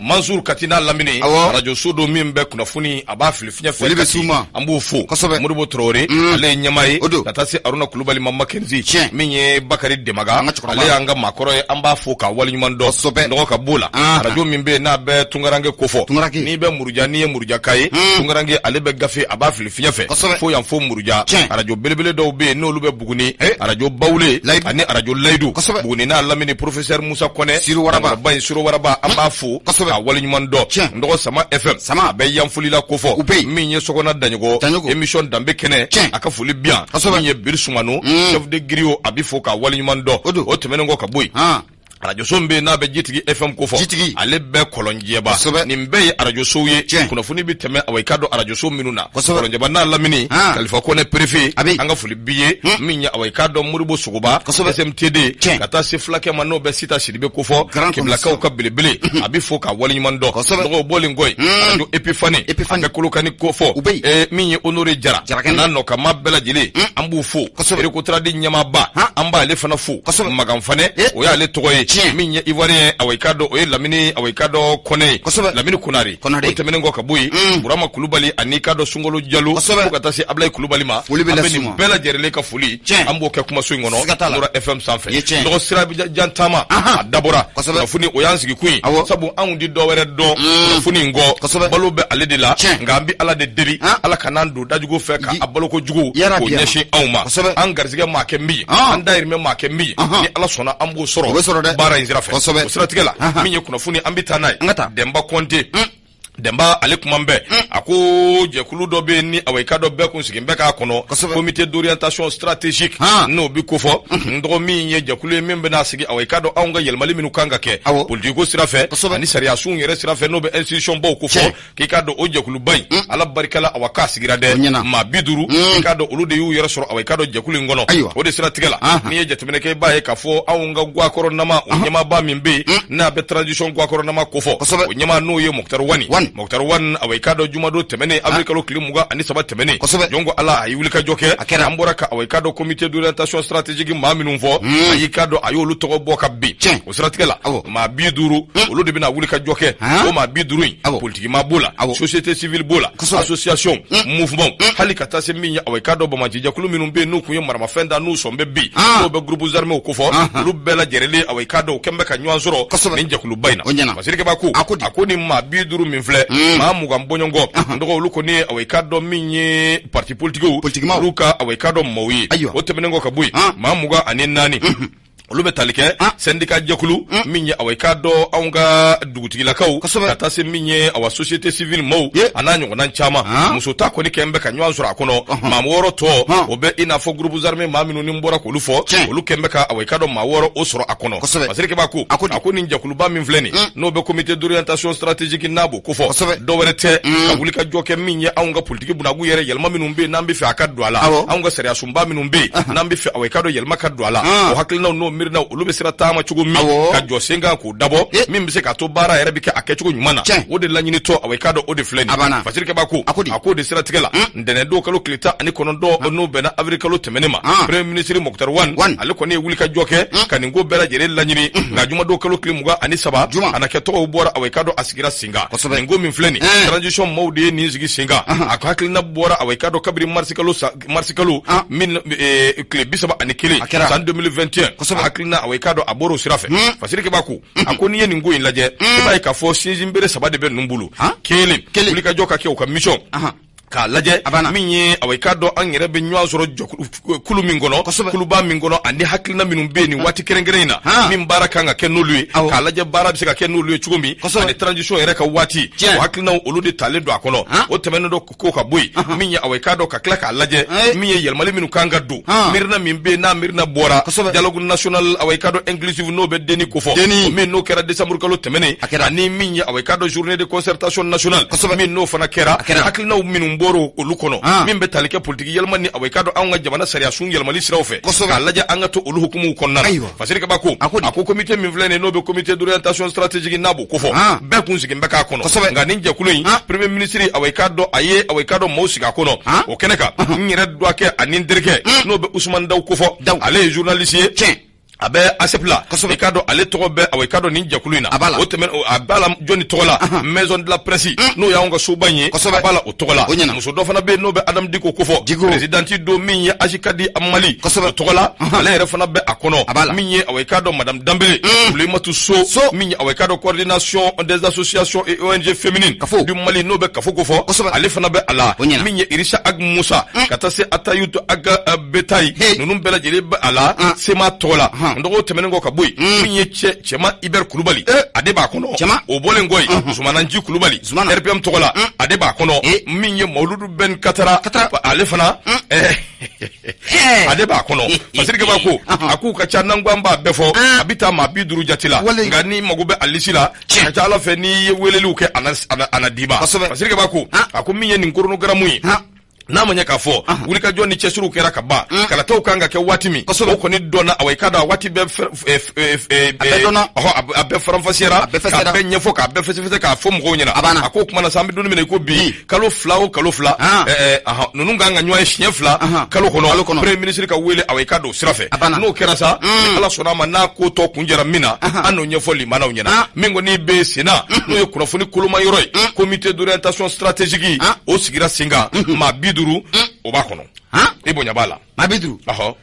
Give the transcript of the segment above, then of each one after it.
Mansour Kati n'a lamini Awɔ. radio so don min bɛ kunnafoni a b'a fili fiɲɛ fɛ Foli bɛ Kati. s'u ma. An b'u fo. Kosɛbɛ. Modibo Traoré ale ye ɲɛmaa ye. O don. Ka taa se Aruna Kulubali ma Mackenzie. Tiɲɛ. Min ye Bakari Demaga. An ka cɛkɔrɔba. Ale y'an ka maakɔrɔ ye, an b'a fo k'a waleɲuman dɔn. Kosɛbɛ. Dɔgɔ ka b'o la. Ah. Radio min bɛ yen n'a bɛ Tunkaranke kofɔ. Tunkaranke. N'i bɛ Muruja, n'i ye Murujaka ye. Tunkaranke ale bɛ gafe a b'a fili fiɲɛ fɛ. Kosɛbɛ. Fo yan fo Muruja. Tiɲɛ. Radio belebele dɔw bɛ yen n'olu bɛ Buguni. Eh. Radio Bawule. Layidu. Ani radio Layidu. Kosɛbɛ. Buguni n'a lamini professeur Musa Kɔnɛ. Siro Waraba. Ba in Siro Waraba, an b'a fo. Kosɛbɛ. K'a waleɲuman dɔn. Tiɲɛ. N dɔgɔ Sama FM. Sama. A bɛ Yanfolila kofɔ. U bɛ yen. Min ye Sɔgɔna Daɲɔgɔ. Daɲɔgɔ. Émission Danbe Kɛnɛ. Tiɲɛ. A ka foli bi yan. Kosɛbɛ. Min ye Biri Sumano. Chef de griot, a bɛ fo k'a waleɲuman dɔn. O don. O tɛmɛnen kɔ ka bɔ yen. Arajoso min bɛ yen n'a bɛ Jitigi FM kofɔ. Jitigi. Ale bɛ Kɔlɔnjɛba. Kosɛbɛ. Nin bɛɛ ye arajosow ye. Tiɲɛ. Kunnafoni bɛ tɛmɛ awa i k'a dɔn arajoso minnu na. Kosɛbɛ. Kɔlɔnjɛba n'a lamini. Ah. Kalifa Kɔnɛ préfet. A bɛ yen. An ka foli b'i ye. Min ye awa i k'a dɔn Modibo Sogoba. Kosɛbɛ. SMTD. Tiɲɛ. Ka taa se fulakɛ ma n'o bɛ Sita Sidibe kofɔ. Grand Kɛmɛlakaw commissaire. ka belebele. A bɛ fo k'a waleɲuman dɔn. Kosɛbɛ. Dɔgɔw bɔlen kɔ yen. Radio Epifani. Epifani. A bɛ Kolokani kofɔ. U bɛ yen. Min ye Honore Jara. Jarakɛnɛ. N'a nɔkanma bɛɛ lajɛlen. An b'u fo. Kosɛbɛ. Erekotaradi ɲɛmaaba. Han. An b'ale fana fo. Kosɛbɛ. Magan Fanɛ. Eh. O y'ale tɔgɔ ye. Tiɲɛ. Min ye Ivoirien, awa i k'a dɔn o ye Lamini, awa i k'a dɔn Kɔnɛ ye. Kosɛbɛ. Lamini Konare. Konare. O tɛmɛnen kɔ ka bɔ yen. Burama Kulubali ani i k'a dɔn Sunkalo Jalo. Kosɛbɛ. Fo ka taa se Ablaye Kulubali ma. Foli bɛ An bɛ las'u nin ma. bɛɛ lajɛlen ka foli. Tiɲɛ. An b'o kɛ kumaso in kɔnɔ. Siga t'a la. Nora FM sanfɛ. Ye tiɲɛ. Dɔgɔ sira jan taama. Ahan. A dabɔra. Kosɛbɛ. Kunnafoni o y'an sigi kun ye. Awɔ. Sabu anw di dɔ wɛrɛ dɔn. Kunnafoni in kɔ. Kosɛbɛ. Balo bɛ ale de la. Tiɲɛ. Nka an bɛ Ala de deli. Han. Ala kan'an don dajugu fɛ ka a baloko jugu. Yarabi K'o ya. ɲɛsin anw ma. Kosɛbɛ. An garisɛgɛ maa kɛ min ye. Han. An dayirimɛ maa kɛ min ye. Ahan. Ni Ala sɔnna an b'o sɔrɔ. O bɛ sɔrɔ dɛ. Baara in sira fɛ. Kosɛbɛ. O siratigɛ la. Ahan. Min ye kunnafoni an bɛ taa n'a ye. An ka taa. Dɛnba Kɔnte. Dɛnba ale kuma bɛɛ a ko jɛkulu dɔ bɛ yen ni awa i k'a dɔn bɛɛ kun sigin bɛɛ k'a kɔnɔ. Kosɛbɛ. Comité d'orientation stratégique. Han. N'o bɛ kofɔ. N dɔgɔ min ye jɛkulu ye min bɛna sigi awa i k'a dɔn anw ka yɛlɛmali minnu kan ka kɛ. Awɔ. Politiko sira fɛ. Kosɛbɛ. Ani sariyasunw yɛrɛ sira fɛ n'o bɛ institution baw kofɔ. Tiɲɛ. K'i k'a dɔn o jɛkuluba in. Ala barika la awa k'a sigira O dɛ. ɲɛna. Maa 50. I k'a dɔn olu de y'u yɛrɛ sɔrɔ awa i k'a dɔn jɛkulu in kɔnɔ. Ayiwa. O de siratigɛ la. Ahan. N'i ye jateminɛ kɛ i b'a ye k'a fɔ anw ka guwakɔrɔnama o ɲɛmaaba min bɛ yen n'a bɛ transition guwakɔrɔnama kofɔ. Kosɛbɛ. O ɲɛmaa n'o ye Moctar Ouane. Ouane. Moctar Ouane awa i k'a dɔn jumadon tɛmɛnen avril kalo tile 23 tɛmɛnen. Kosɛbɛ. Jɔn ko Ala a ye wulikajɔ kɛ. A kɛra. An bɔra ka awa i k'a dɔn comité d'orientation stratégique maa minnu fɔ. A y'i k'a dɔn a y'olu tɔgɔ bɔ ka bin. Tiɲɛ. O siratigɛ la. Awɔ. Maa 50 olu de bɛna wulikajɔ kɛ. Han. O maa 50 in. Awɔ. Politikima b'o la. Awɔ. Société civile b'o la. Kosɛbɛ. Association. Mouvement. Hali ka taa se min ye awa i k'a dɔn banbaacijɛkulu minnu bɛ yen n'u kun ye maramafɛn da n'u sɔn bɛ bi. Ah. N'o bɛ groupes armés kofɔ. Ahan. Olu bɛɛ lajɛlen awa i k'a dɔn u kɛn bɛ ka ɲɔgɔn sɔrɔ. Kosɛbɛ. Nin jɛkuluba in na. O ɲɛna. Masirikɛba ko. A ko di? A ko nin maa 50 min filɛ. Maa 20 bɔɲɔgɔnkɔ. N dɔgɔ olu kɔni ye awa i k'a dɔn min ye parti politiques. Politikimaw. Olu ka awa i k'a dɔn maaw ye. Ayiwa. O tɛmɛnen kɔ ka bɔ yen. Ah. Maa 24. Olu bɛ tali kɛ Ah. syndicat jɛkulu min ye awa i k'a dɔn anw ka dugutigilakaw Kosɛbɛ. ka taa se min ye awa société civile maaw Ye. a n'a ɲɔgɔnna caman Ah. muso ta kɔni kɛn bɛ ka ɲɔgɔn sɔrɔ a kɔnɔ maa 6 tɔ Han. o bɛ i n'a fɔ groupes armés maa minnu ni n bɔra k'olu fɔ Tiɲɛ. olu kɛn bɛ ka awa i k'a dɔn maa 6 o sɔrɔ a kɔnɔ Kosɛbɛ. Masirikɛba ko A ko di? a ko nin jɛkuluba min filɛ nin n'o bɛ comité d'orientation stratégique n'a b'o kofɔ Kosɛbɛ. dɔ wɛrɛ tɛ ka wuli ka jɔ kɛ min ye anw ka politiki bunagu yɛrɛ yɛlɛma minnu bɛ yen n'an bɛ fɛ a ka don a la Awɔ. anw ka sariyasunba minnu bɛ yen n'an bɛ fɛ awa i k'a dɔn yɛlɛma ka don a la Ah. o hakilinaw n'o miirinaw olu bɛ sira taama cogo min Awɔ. ka jɔ sen kan k'o dabɔ Eh. min bɛ se k'a to baara yɛrɛ bɛ kɛ a kɛcogo ɲuman na Tiɲɛ. o de laɲinitɔ awa i k'a dɔn o de filɛ nin A banna. Fasirikɛba ko A ko di? a k'o de siratigɛ la ntɛnɛndon kalo tile 19 n'o bɛnna avril kalo tɛmɛnen ma Ah. premier ministre Moctar Ouane Ouane. ale kɔni ye wulikajɔ kɛ ka nin ko bɛɛ lajɛlen laɲini nka jumadon kalo tile 23 Juma. a na kɛ tɔgɔw bɔra awa i k'a dɔn a sigira sen kan Kosɛbɛ. nin ko min filɛ nin Eh. transition maaw de ye nin sigi sen kan a ka hakilina bɔra awa i k'a dɔn kabiri marisi kalo marisi kalo Ah. min tile 31 A kɛra. san 2021 Kosɛbɛ. a hakilina awa i k'a dɔn a bɔra o sira fɛ Fasirikɛba ko a ko n'i ye nin ko in lajɛ i b'a ye k'a fɔ sinsinbere saba de bɛ ninnu bolo Han? kelen Kelen. wulikajɔ ka kɛ u ka mission Ahan. k'a lajɛ A banna. min ye awa i k'a dɔn an yɛrɛ bɛ ɲɔgɔn sɔrɔ jɔkulu kulu min kɔnɔ Kosɛbɛ. kuluba min kɔnɔ ani hakilina minnu bɛ yen nin waati kɛrɛnkɛrɛn in na Han. min baara kan ka kɛ n'olu ye Awɔ. k'a lajɛ baara bɛ se ka kɛ n'olu ye cogo min Kosɛbɛ. ani transition yɛrɛ ka waati Tiɲɛ. o hakilinaw olu de talen don a kɔnɔ Han. o tɛmɛnen dɔ ko ka bɔ yen min ye awa i k'a dɔn ka tila k'a lajɛ Eh. min ye yɛlɛmali minnu kan ka don Han. miirina min bɛ yen n'a miirina bɔra Kosɛbɛ. dialogue national awa i k'a dɔn inclusive n'o bɛ DENI kofɔ DENI. o min n'o kɛra décembre kalo tɛmɛnen A kɛra. ani min ye awa i k'a dɔn journée de concertation nationale Kosɛbɛ. min n'o fana kɛra A kɛra. hakilinaw minnu bɔra olu kɔnɔ Ah. min bɛ tali kɛ politiki yɛlɛma ni awa i k'a dɔn anw ka jamana sariyasun yɛlɛmali siraw fɛ Kosɛbɛ. k'a lajɛ an ka to olu hukumuw kɔnɔna na Ayiwa. Fasirikɛba ko A ko di? a ko comité min filɛ nin ye n'o bɛ comité d'orientation stratégique n'a b'o kofɔ Ah. bɛɛ kun sigin bɛ k'a kɔnɔ Kosɛbɛ. nka nin jɛkulu in Ah. premier ministre awa i k'a dɔn a ye awa i k'a dɔn maaw sigi a kɔnɔ Ah. o kɛnɛ kan n yɛrɛ dɔgɔkɛ ani n terikɛ n'o bɛ Usumani Dawu kofɔ Dawu. ale ye journaliste ye Tiɲɛ. A bɛ ASEP la. I k'a dɔn ale tɔgɔ bɛ, awa, i k'a dɔn nin jɛkulu in na. A b'a la. O tɛmɛn, a b'a la jɔnni tɔgɔ la? Maison de la presse, n'o y'anw ka soba in ye. A b'a la o tɔgɔ la. O ɲɛna. Muso dɔ fana bɛ yen, n'o bɛ Adamu Diko kofɔ. Diko. Présidente don min ye AJCAD Mali. O tɔgɔ la, ale yɛrɛ fana bɛ a kɔnɔ. A b'a la. Min ye, awa, i k'a dɔn madame Danbele Sulematu So, min ye, awa, i k'a dɔn coordination des associations et ONG féminines Kafo. du Mali, n'o bɛ Kafo kofɔ. Ale fana bɛ a la. O ɲɛna. Min ye Irisa Ag Musa, ka taa se Atayutu Ag Betayi, ninnu bɛɛ lajɛlen bɛ a la CMA tɔgɔ la. N dɔgɔ, tɛmɛnen kɔ ka bɔ yen, min ye cɛ Cɛma Ibɛri Kulubali, ale b'a kɔnɔ. Cɛma. O bɔlen kɔ yen, Zumana Nji Kulubali, Zumana. RPM tɔgɔ la, ale b'a kɔnɔ. Min ye Mawuludu Ben Katara, ale fana ale b'a kɔnɔ. Fasirikɛ b'a ko a k'u ka ca, n'an ko an b'a bɛɛ fɔ, a bɛ taa maa 50 jate la. Nka n'i mago bɛ a lisi la, a ka ca Ala fɛ, n'i ye weleliw kɛ, a na d'i ma. Fasirikɛ b'a ko a ko min ye nin chronogramme ye, n'a ma ɲɛ k'a fɔ wulikajɔ ni cɛsiriw kɛra ka ban, kalataw kan ka kɛ waati min, o kɔni dɔnna. Awa, i k'a dɔn a waati bɛɛ A bɛɛ dɔnna. Ɔhɔ, a bɛɛ faranfasiyara. A bɛɛ fɛsɛra. K'a bɛɛ ɲɛfɔ, k'a bɛɛ fɛsɛfɛsɛ, k'a fɔ mɔgɔw ɲɛna. A banna. A ko o kuma na sa, an bɛ don min na i ko bi, kalo 2 o kalo 2, ahan, ninnu kan ka ɲɔgɔn ye siɲɛ 2 kalo kɔnɔ. Kalo kɔnɔ. Premier ministre ka wele, awa, i k'a dɔn o sira fɛ. A banna. N'o kɛra sa, ni Ala sɔnna a ma, n'a ko tɔ kun jɛra min na, an n'o ɲɛfɔ limanaw ɲɛna. Min kɔni bɛ sen na, n'o ye kunnafoni koloma yɔrɔ ye, comité d'orientation stratégique, o sigira sen kan, maa 50 o b'a kɔnɔ. I bonya b'a la. Maa 50. Ɔhɔ.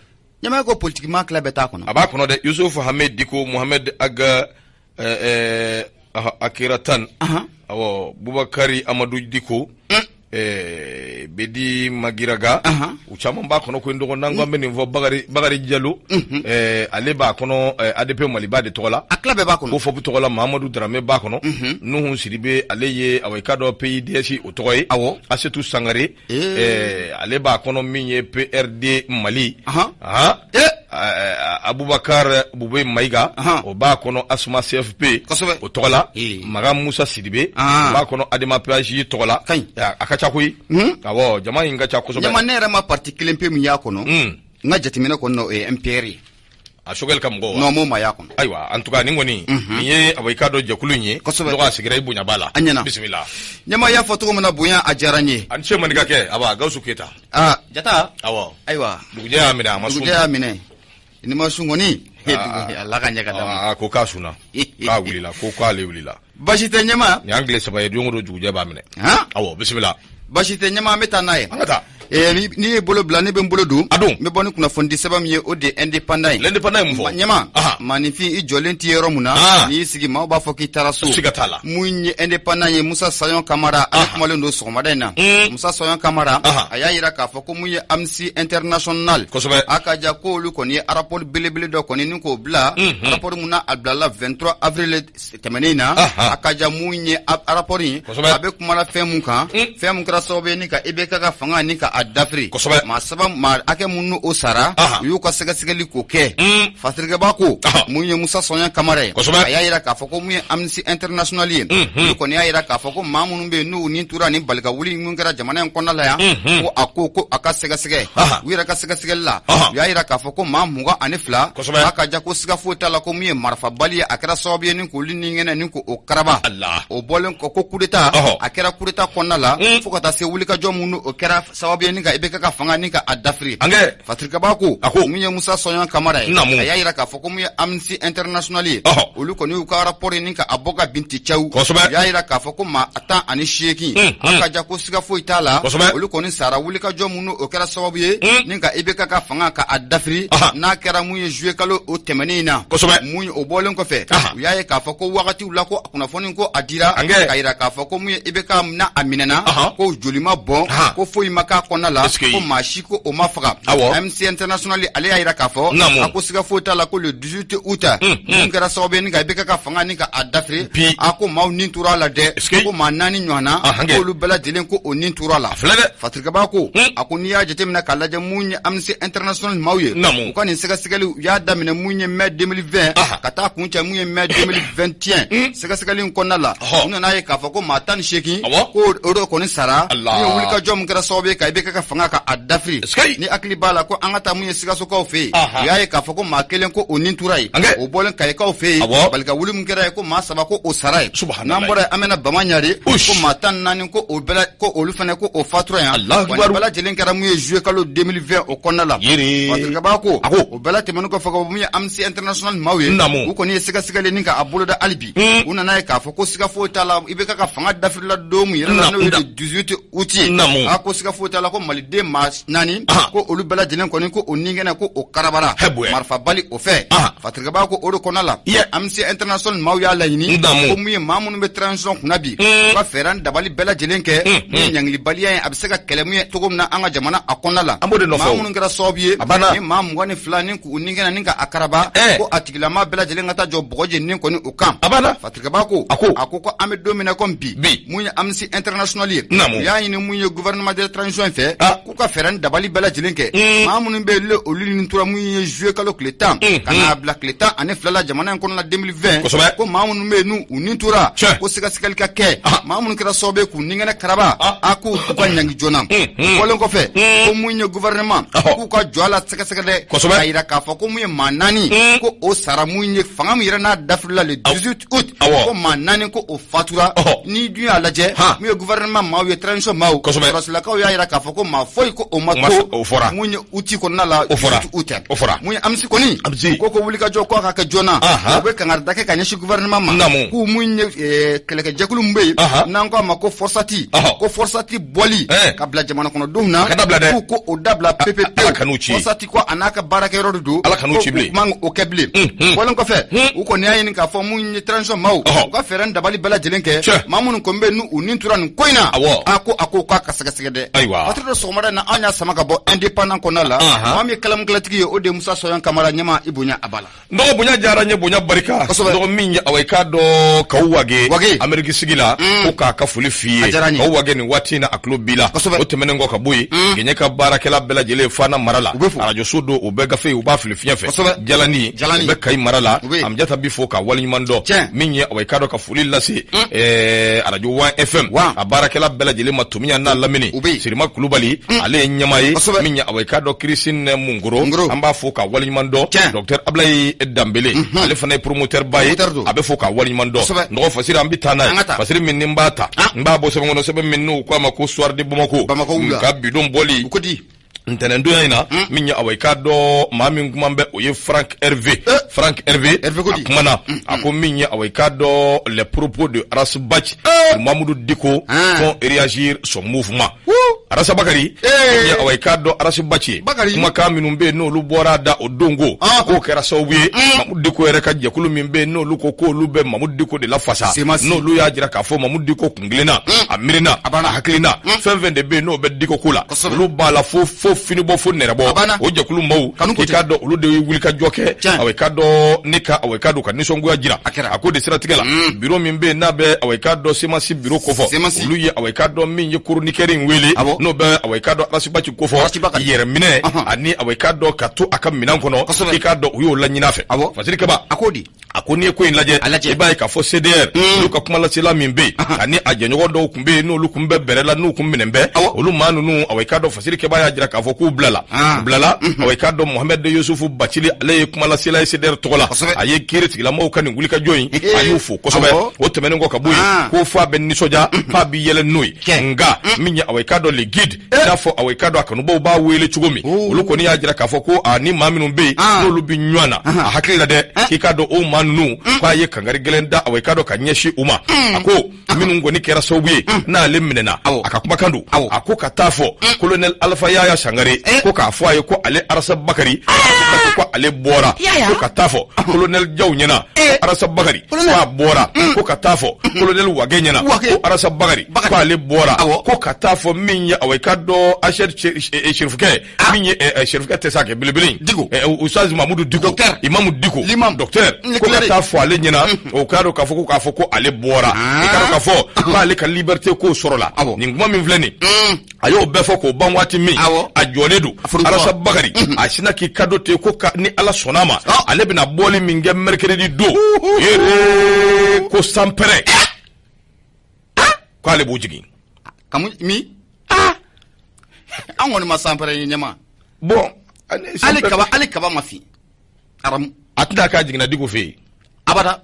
Ɲɛmaa ko politiki maa tila bɛɛ t'a kɔnɔ. A b'a kɔnɔ dɛ. Yusuf Hamid Diko, Mohamed Aga Akiratan, awɔ, Bubakari Amadu Diko, Bedi Magiraga, u caman b'a kɔnɔ. Ko n dɔgɔ, n'an ko an bɛ nin fɔ, Bakari, Bakari Jalo, ale b'a kɔnɔ, ADP Maliba de tɔgɔ la. A tila bɛɛ b'a kɔnɔ. Ko fɔpu tɔgɔ la, Mahamadu Darame b'a kɔnɔ. Nuhu Sidibe, ale ye, awa, i k'a dɔn PIDS o tɔgɔ ye. Asetu Sangare, ale b'a kɔnɔ, min ye PRD Mali. Ahan. Abubakar Bube Mayiga, o b'a kɔnɔ Asuma CFP o tɔgɔ la. Maga Musa Sidibe, o b'a kɔnɔ Adema PAJ tɔgɔ la. Kaɲi. A ka ca koyi. Awɔ, jama in ka ca kosɛbɛ. Ɲɛma, ne yɛrɛ ma parti kelen pe min y'a kɔnɔ, n ka jateminɛ kɔni na, o ye MPR ye. A Sogɛli ka mɔgɔw wa? Non, m'o ma y'a kɔnɔ. Ayiwa, en tout cas, nin kɔni, nin ye, awa, i k'a dɔn jɛkulu in ye. Dɔgɔ, a sigira, i bonya b'a la. A ɲɛna. Bisimila. Ɲɛma, y'a fɔ cogo min na, bonya a diyara n ye. A ni ce, maninka kɛ. Aba Gawusu Keyita. Aa, Jata. Awɔ. Ayiwa. Dugujɛ y'a minɛ, a ma sun. Dugujɛ y'a minɛ, ni ma sun kɔni, Ala ka ɲɛ ka d'a ma. A ko k'a sunna, k'a wulila, ko k'ale wulila. Basi tɛ, ɲɛma. Nin y'an tile 3 ye, don o don dugujɛ b'a minɛ. Awɔ, bisimila. Basi tɛ, ɲɛma, an bɛ taa n'a ye. An ka taa. N'i ye bolo bila, ne bɛ n bolo don. A don. N bɛ bɔ ni kunnafoni di sɛbɛn min ye, o de ye Indépendant ye. L'Indépendant ye mun fɔ? Ɲɛma, maaninfin, i jɔlen tɛ yɔrɔ mun na, n'i y'i sigi, maaw b'a fɔ k'i taara so. Siga t'a la. Mun ye Indépendant ye, Musa Sayon Kamara, ale kumalen don sɔgɔmada in na. Musa Sayon Kamara, a y'a yira k'a fɔ ko mun ye Amnesty International, a ka ja ko olu kɔni ye rapport belebele dɔ kɔni ni k'o bila, rapport mun na a bilala 23 avril tɛmɛnen in na. A ka ja mun ye rapport in, a bɛ kumana fɛn mun kan, fɛn mun kɛra sababu ye ni ka IBK ka fanga ni ka a dafiri, maa saba, maa hakɛ mun n'o sara, u y'u ka sɛgɛsɛgɛli k'o kɛ. Fasirikɛba ko mun ye Musa Sɔɲɛ Kamara ye, a y'a yira k'a fɔ ko mun ye Amnesty International ye, olu kɔni y'a yira k'a fɔ ko maa minnu bɛ yen n'u ni tora ni balika wuli mun kɛra jamana in kɔnɔna la yan, ko a ko ko a ka sɛgɛsɛgɛ. U yɛrɛ ka sɛgɛsɛgɛli la, u y'a yira k'a fɔ ko maa 22, a ka ja ko siga foyi t'a la ko mun ye marifabali ye, a kɛra sababu ye ni k'olu ni ŋɛnɛ ni k'o karaba. O bɔlen kɔ, ko coup d'état a kɛra coup d'état kɔnɔna la, fo ka taa se wulikajɔ minnu o kɛra sababu ye ni ka IBK ka fanga ni ka a dafiri. Fasirikaba ko mun ye Musa Sɔɲɔ Kamara ye, a y'a yira k'a fɔ ko mun ye Amnesty International ye, olu kɔni y'u ka rapport ni ka a bɔ ka bin ti cawu. U y'a yira k'a fɔ ko maa 18, a ka ja ko siga foyi t'a la, olu kɔni sara wulikajɔ minnu o kɛra sababu ye ni ka IBK ka fanga ka a dafiri, n'a kɛra mun ye juillet kalo o tɛmɛnen in na. Mun ye o bɔlen kɔfɛ, u y'a ye k'a fɔ ko wagatiw la ko kunnafoni ko a dira k'a yira k'a fɔ ko mun ye IBK na a minɛna, ko joli ma bɔn, ko foyi ma k'a kɔnɔna la, ko maa si ko o ma faga. Amnesty International, ale y'a yira k'a fɔ a ko siga foyi t'a la ko le 18 août, mun kɛra sababu ye ni ka IBK ka fanga ni ka a dafiri, a ko maaw nin tora a la dɛ, ko maa 4 ɲɔgɔn na, k'olu bɛɛ lajɛlen ko o nin tora a la. Fatirikaba ko a ko n'i y'a jateminɛ k'a lajɛ, mun ye Amnesty International maaw ye, u ka nin sɛgɛsɛgɛli u y'a daminɛ mun ye mai 2020 ka taa kun cɛ mun ye mai 2021. Sɛgɛsɛgɛli in kɔnɔna la, u nana ye k'a fɔ ko maa 18, ko o de kɔni sara. Ni ye wulikajɔ min kɛra sababu ye ka IBK IBK ka fanga ka a dafiri ni hakili b'a la ko an ka taa mun ye sikasokaw fɛ yen u y'a ye k'a fɔ ko maa kelen ko o ni tora yen o bɔlen kayikaw fɛ yen bali ka wuli min kɛra yen ko maa saba ko o sara yen n'an bɔra yen an bɛ na bamaɲare ko maa 14 ko o bɛɛ ko olu fana ko o fatura yan wa nin bɛɛ lajɛlen kɛra mun ye juillet kalo 2020 o kɔnɔna la Patrick Kaba ko o bɛɛ la tɛmɛnen kɔfɛ ka bɔ mun ye Amnesty International maaw ye u kɔni ye sɛgɛsɛgɛli ni ka a boloda hali bi u nana ye k'a fɔ ko siga foyi t'a la IBK ka fanga dafirila don min yɛrɛ la n'o ye le 18 août ye a ko siga foyi t'a la ko maliden maa naani ko olu bɛɛ lajɛlen kɔni ko o ni kɛnɛ ko o karabara marifabali o fɛ Patrick Kaba ko o de kɔnɔna la Amnesty International maaw y'a laɲini ko mun ye maa minnu bɛ transition kunna bi u ka fɛɛrɛ ni dabali bɛɛ lajɛlen kɛ mun ye ɲangilibaliya ye a bɛ se ka kɛlɛ mun ye cogo min na an ka jamana a kɔnɔna la maa minnu kɛra sababu ye ni maa 22 ni k'u ni kɛnɛ ni ka a karaba ko a tigilama bɛɛ lajɛlen ka taa jɔ bɔgɔ jeninen kɔni o kan Patrick Kaba ko a ko ko an bɛ don min na komi bi mun ye Amnesty International ye u y'a ɲini mun ye gouvernement de transition fɛ k'u ka fɛɛrɛ ni dabali bɛɛ lajɛlen kɛ maa minnu bɛ yen olu ni tora mun ye juillet kalo tile 10 ka n'a bila tile 12 la jamana in kɔnɔna 2020 ko maa minnu bɛ yen n'u ni tora ko sɛgɛsɛgɛli ka kɛ maa minnu kɛra sababu ye k'u ni kɛnɛ karaba a k'u ka ɲangi joona bɔlen kɔfɛ ko mun ye gouvernement k'u ka jɔ a la sɛgɛsɛgɛ dɛ k'a yira k'a fɔ ko mun ye maa naani ko o sara mun ye fanga min yɛrɛ n'a dafirila le 18 août ko maa naani ko o fatura n'i dun y'a lajɛ mun ye gouvernement maaw ye transition maaw sɔrɔsilakaw y'a yira k'a fɔ ko maa foyi ko o ma to mun ye août kɔnɔna la 18 août o fɔra mun ye Amnesty kɔni ko ko wulikajɔ ko a ka kɛ joona u bɛ kangarida kɛ ka ɲɛsin gouvernement ma k'u mun ye kɛlɛkɛjɛkulu min bɛ yen n'an ko a ma ko FORSAT ko FORSAT bɔli ka bila jamana kɔnɔdenw na k'u ko o dabila pepe pewu FORSAT ko a n'a ka baarakɛyɔrɔ de don Ala kan'u ci bilen man o kɛ bilen bɔlen kɔfɛ u kɔni y'a ɲini k'a fɔ mun ye transition maaw u ka fɛɛrɛ ni dabali bɛɛ lajɛlen kɛ maa minnu kɔni bɛ n'u ni tora nin ko in na a ko a ko k'a ka sɛgɛsɛgɛ dɛ ayiwa patiri dɔ sɔgɔmada in na an y'a sama ka bɔ indépendant kɔnɔna la maa min ye kalamukɛlatigi ye o de ye Musa Sɔyɔn Kamara ɲɛma i bonya a b'a la N dɔgɔ bonya diyara n ye bonya barika dɔgɔ min ye awa i k'a dɔn Kawu Wage Ameriki sigi la ko k'a ka foli f'i ye Kawu Wage nin waati in na a tulo b'i la o tɛmɛnen kɔ ka bɔ yen Gɛɲɛ ka baarakɛla bɛɛ lajɛlen Fana mara la arajoso don u bɛ gafe u b'a fili fiɲɛ fɛ Jalani u bɛ Kayi mara la Amjata bi fo ka waleɲuman dɔn min ye awa i k'a dɔn ka foli lase arajo Wan FM a baarakɛla bɛɛ lajɛlen ma Tomiɲan n'a lamini Sirima Kulubali ale ye ɲɛmaa ye min ye awa i k'a dɔn Christine Mungoro an b'a fo ka waleɲuman dɔn docteur Ablaye Danbele ale fana ye promoteur ba ye a bɛ fo ka waleɲuman dɔn dɔgɔ Fasiri an bɛ taa n'a ye Fasiri min ni n b'a ta n b'a bɔ sɛbɛn kɔnɔ sɛbɛn min n'u k'a ma ko Soir de Bamako ka bidon bɔli ntɛnɛndonya in na min ye awa i k'a dɔn maa min kuma bɛ o ye Franck Hervé Franck Hervé a kumana a ko min ye awa i k'a dɔn les propos de Ras Bath Mamudu Diko font réagir son mouvement Arasa Bakari min ye awa i k'a dɔn Ras Bath ye kumakan minnu bɛ yen n'olu bɔra a da o don ko k'o kɛra sababu ye Mamudu Diko yɛrɛ ka jɛkulu min bɛ yen n'olu ko k'olu bɛ Mamudu Diko de lafasa n'olu y'a jira k'a fɔ Mamudu Diko kuntilenna a miirina a hakilina fɛn fɛn de bɛ yen n'o bɛ Diko ko la olu b'a la fo fo finibɔ fo nɛrɛbɔ o jɛkulu maaw i k'a dɔn olu de ye wulikajɔ kɛ awa i k'a dɔn ne ka awa i k'a dɔn ka nisɔngoya jira a ko de siratigɛ la biro min bɛ yen n'a bɛ awa i k'a dɔn CMAS biro kofɔ olu ye awa i k'a dɔn min ye chroniqueur in wele n'o bɛ awa i k'a dɔn Ras Bath kofɔ yɛrɛminɛ ani awa i k'a dɔn ka to a ka minɛn kɔnɔ i k'a dɔn u y'o laɲini a fɛ Fasiri Kaba a ko n'i ye ko in lajɛ i b'a ye k'a fɔ CDR olu ka kumalasela min bɛ yen ani a jɛɲɔgɔn dɔw tun bɛ yen n'olu tun bɛ bɛrɛ la n'u tun minɛn bɛ olu maa ninnu awa i k'a dɔn Fasiri Keba y'a jira k'a fɔ k'u bilala u bilala awa i k'a dɔn Mohamed Yusufu Bacili ale ye kumalasela ye CDR tɔgɔ la a ye kiiri tigilamɔgɔw ka nin wulikajɔ in a y'u fo kosɛbɛ o tɛmɛnen kɔ ka bɔ yen ko f'a bɛ nisɔndiya f'a bɛ yɛlɛ n'o ye nka min ye awa i k'a dɔn le guide i n'a fɔ awa i k'a dɔn a kanubaw b'a wele cogo min olu kɔni y'a jira k'a fɔ ko a ni maa minnu bɛ yen n'olu bɛ ɲɔgɔn na a hakili la dɛ k'i k'a dɔn o maa ninnu k'a ye kangari gɛlɛn da awa i k'a dɔn ka ɲɛsin u ma a ko minnu kɔni kɛra sababu ye n'ale minɛna a ka kumakan don a ko ka taa fɔ colonel Alpha Yaya Sangare ko k'a fɔ a ye ko ale Arasa Bakari ko ale bɔra ko ka taa fɔ colonel Jaw ɲɛna Arasa Bakari k'a bɔra ko ka taa fɔ colonel Wage ɲɛna ko Arasa Bakari k'ale bɔra ko ka taa fɔ min ye awa i k'a dɔn Asɛri Serifukɛ min ye Serifukɛ tɛ se a kɛ belebele Ustaz Mamudu Diko Imamu Diko docteur ko ka taa fɔ ale ɲɛna o k'a dɔn k'a fɔ ko k'a fɔ ko ale bɔra i k'a dɔn k'a fɔ k'ale ka liberté ko sɔrɔla nin kuma min filɛ nin a y'o bɛɛ fɔ k'o ban waati min a jɔlen don Arasa Bakari a sinna k'i ka don ten ko ni Ala sɔnna a ma ale bɛna bɔli min kɛ mercredi don ko sanpɛrɛn k'ale b'o jigin min an An kɔni ma sanpɛrɛn ye ɲɛma. Bon, hali kaba ma fin. Aramu. A tɛna k'a jiginna Diko fɛ yen. Abada.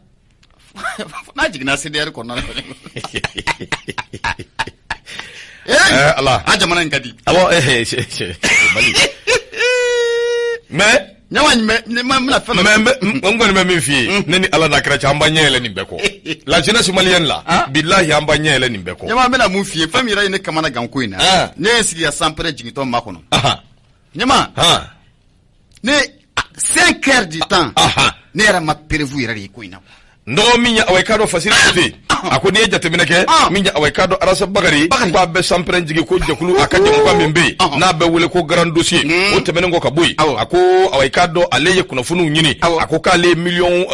N'a jiginna CDR kɔnɔna na. Eh, Ala. A jamana in ka di. Awɔ, Mali. Mais ɲama n bɛna fɛn dɔ. Mais n kɔni bɛ min f'i ye, ne ni Ala n'a kira cɛ, an b'an ɲɛ yɛlɛ nin bɛɛ kɔ. La jeunesse malienne la, bilahi an b'an ɲɛ yɛlɛ nin bɛɛ kɔ. Ɲama, n bɛna mun f'i ye, fɛn min yɛrɛ ye ne kamana gan ko in na. Ne ye sigi ka sanpɛrɛn jigintɔ makɔnɔ. Ɲama. Ne 5 heures du temps. Ne yɛrɛ ma preuve yɛrɛ de ye ko in na. N dɔgɔ min ye, awa, i k'a dɔn, Fasiri Kute, a ko n'i ye jateminɛ kɛ, min ye, awa, i k'a dɔn, Arasa Bakari, ko a bɛ sanpɛrɛn jigin ko jɛkulu, a ka jɛmukan min bɛ yen n'a bɛ wele ko Grand Dossier, o tɛmɛnen kɔ ka bɔ yen, a ko, awa, i k'a dɔn, ale ye kunnafoniw ɲini, a ko k'ale ye miliyɔn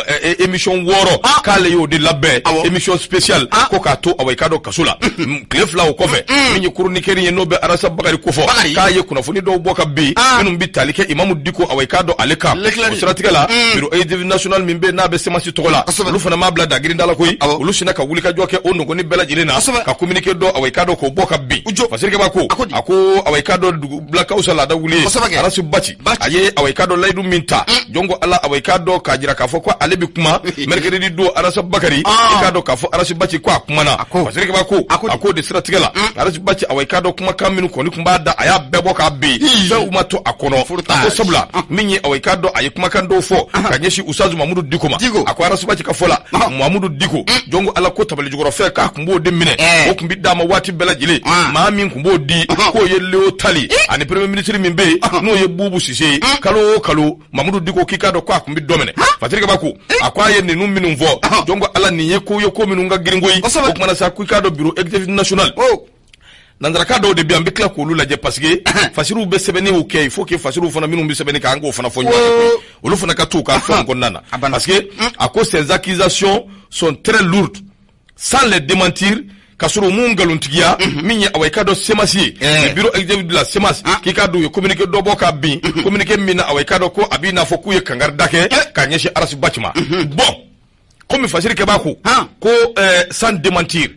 émission 6, k'ale y'o de labɛn, émission spéciale, ko k'a to, awa, i k'a dɔn, kaso la tile 2. O kɔfɛ, min ye chroniqueur ye, n'o bɛ Arasa Bakari kofɔ, k'a ye kunnafoni dɔw bɔ ka bin minnu bɛ tali kɛ Imamu Diko, awa, i k'a dɔn, ale kan. O siratigɛ la, bureau exécutif national min bɛ yen n'a bɛ CMAS tɔgɔ la, olu fana m'a bila dagirinda la koyi. Olu sinna ka wulikajɔ kɛ o nɔgɔni bɛɛ lajɛlen na ka communiqué dɔ, awa, i k'a dɔn, k'o bɔ ka bin. Fasirikɛba ko, a ko, awa, i k'a dɔn, dugubilakaw sa laada wuli ye, Arasi Baci, a ye, awa, i k'a dɔn, layidu min ta, jɔn ko Ala, awa, i k'a dɔn, k'a jira k'a fɔ ko ale bɛ kuma mercredi don, Arasa Bakari, i k'a dɔn k'a fɔ Arasi Baci ko a kumana. Fasirikɛba ko, a k'o de siratigɛ la, Arasi Baci, awa, i k'a dɔn, kumakan minnu kɔni tun b'a da, a y'a bɛɛ bɔ k'a bin, fɛnw ma to a kɔnɔ. A ko sabula min ye, awa, i k'a dɔn, a ye kumakan dɔw fɔ ka ɲɛsin Usazu Mamudu Diko ma. A ko Arasi Baci ka fɔ la, Mamudu Diko, jɔn ko Ala, ko tabali jukɔrɔfɛn k'a tun b'o de minɛ, o tun bɛ d'a ma waati bɛɛ lajɛlen. Maa min tun b'o di, k'o ye Leo Tali ani premier ministre min bɛ yen n'o ye Bubu Sise ye. Kalo o kalo, Mamudu Diko k'i k'a dɔn ko a tun bɛ dɔ minɛ. Fasirikɛba ko, a ko a ye ninnu minnu fɔ, jɔn ko Ala, nin ye ko ye, ko minnu ka girin koyi. O kumana sa, ko i k'a dɔn, bureau exécutif national, nanzaraka dɔw de bɛ yan, n bɛ tila k'olu lajɛ, parce que fasiriw bɛ sɛbɛnniw kɛ. Il faut que fasiriw fana minnu bɛ sɛbɛnni kɛ, an k'o fana fɔ ɲɔgɔn ye, olu fana ka t'u ka fɛnw kɔnɔna na, parce que a ko ces accusations sont très lourdes, sans les démentir, ka sɔrɔ u m'u nkalontigiya. Min ye, awa, i k'a dɔn, CMAS ye, le bureau exécutif de la CMAS, k'i k'a dɔn, u ye communiqué dɔ bɔ ka bin, communiqué min na, awa, i k'a dɔn ko a b'i n'a fɔ k'u ye kangarida kɛ ka ɲɛsin Arasi Baci ma. Bon, komi fasirikɛba ko ko sans démentir,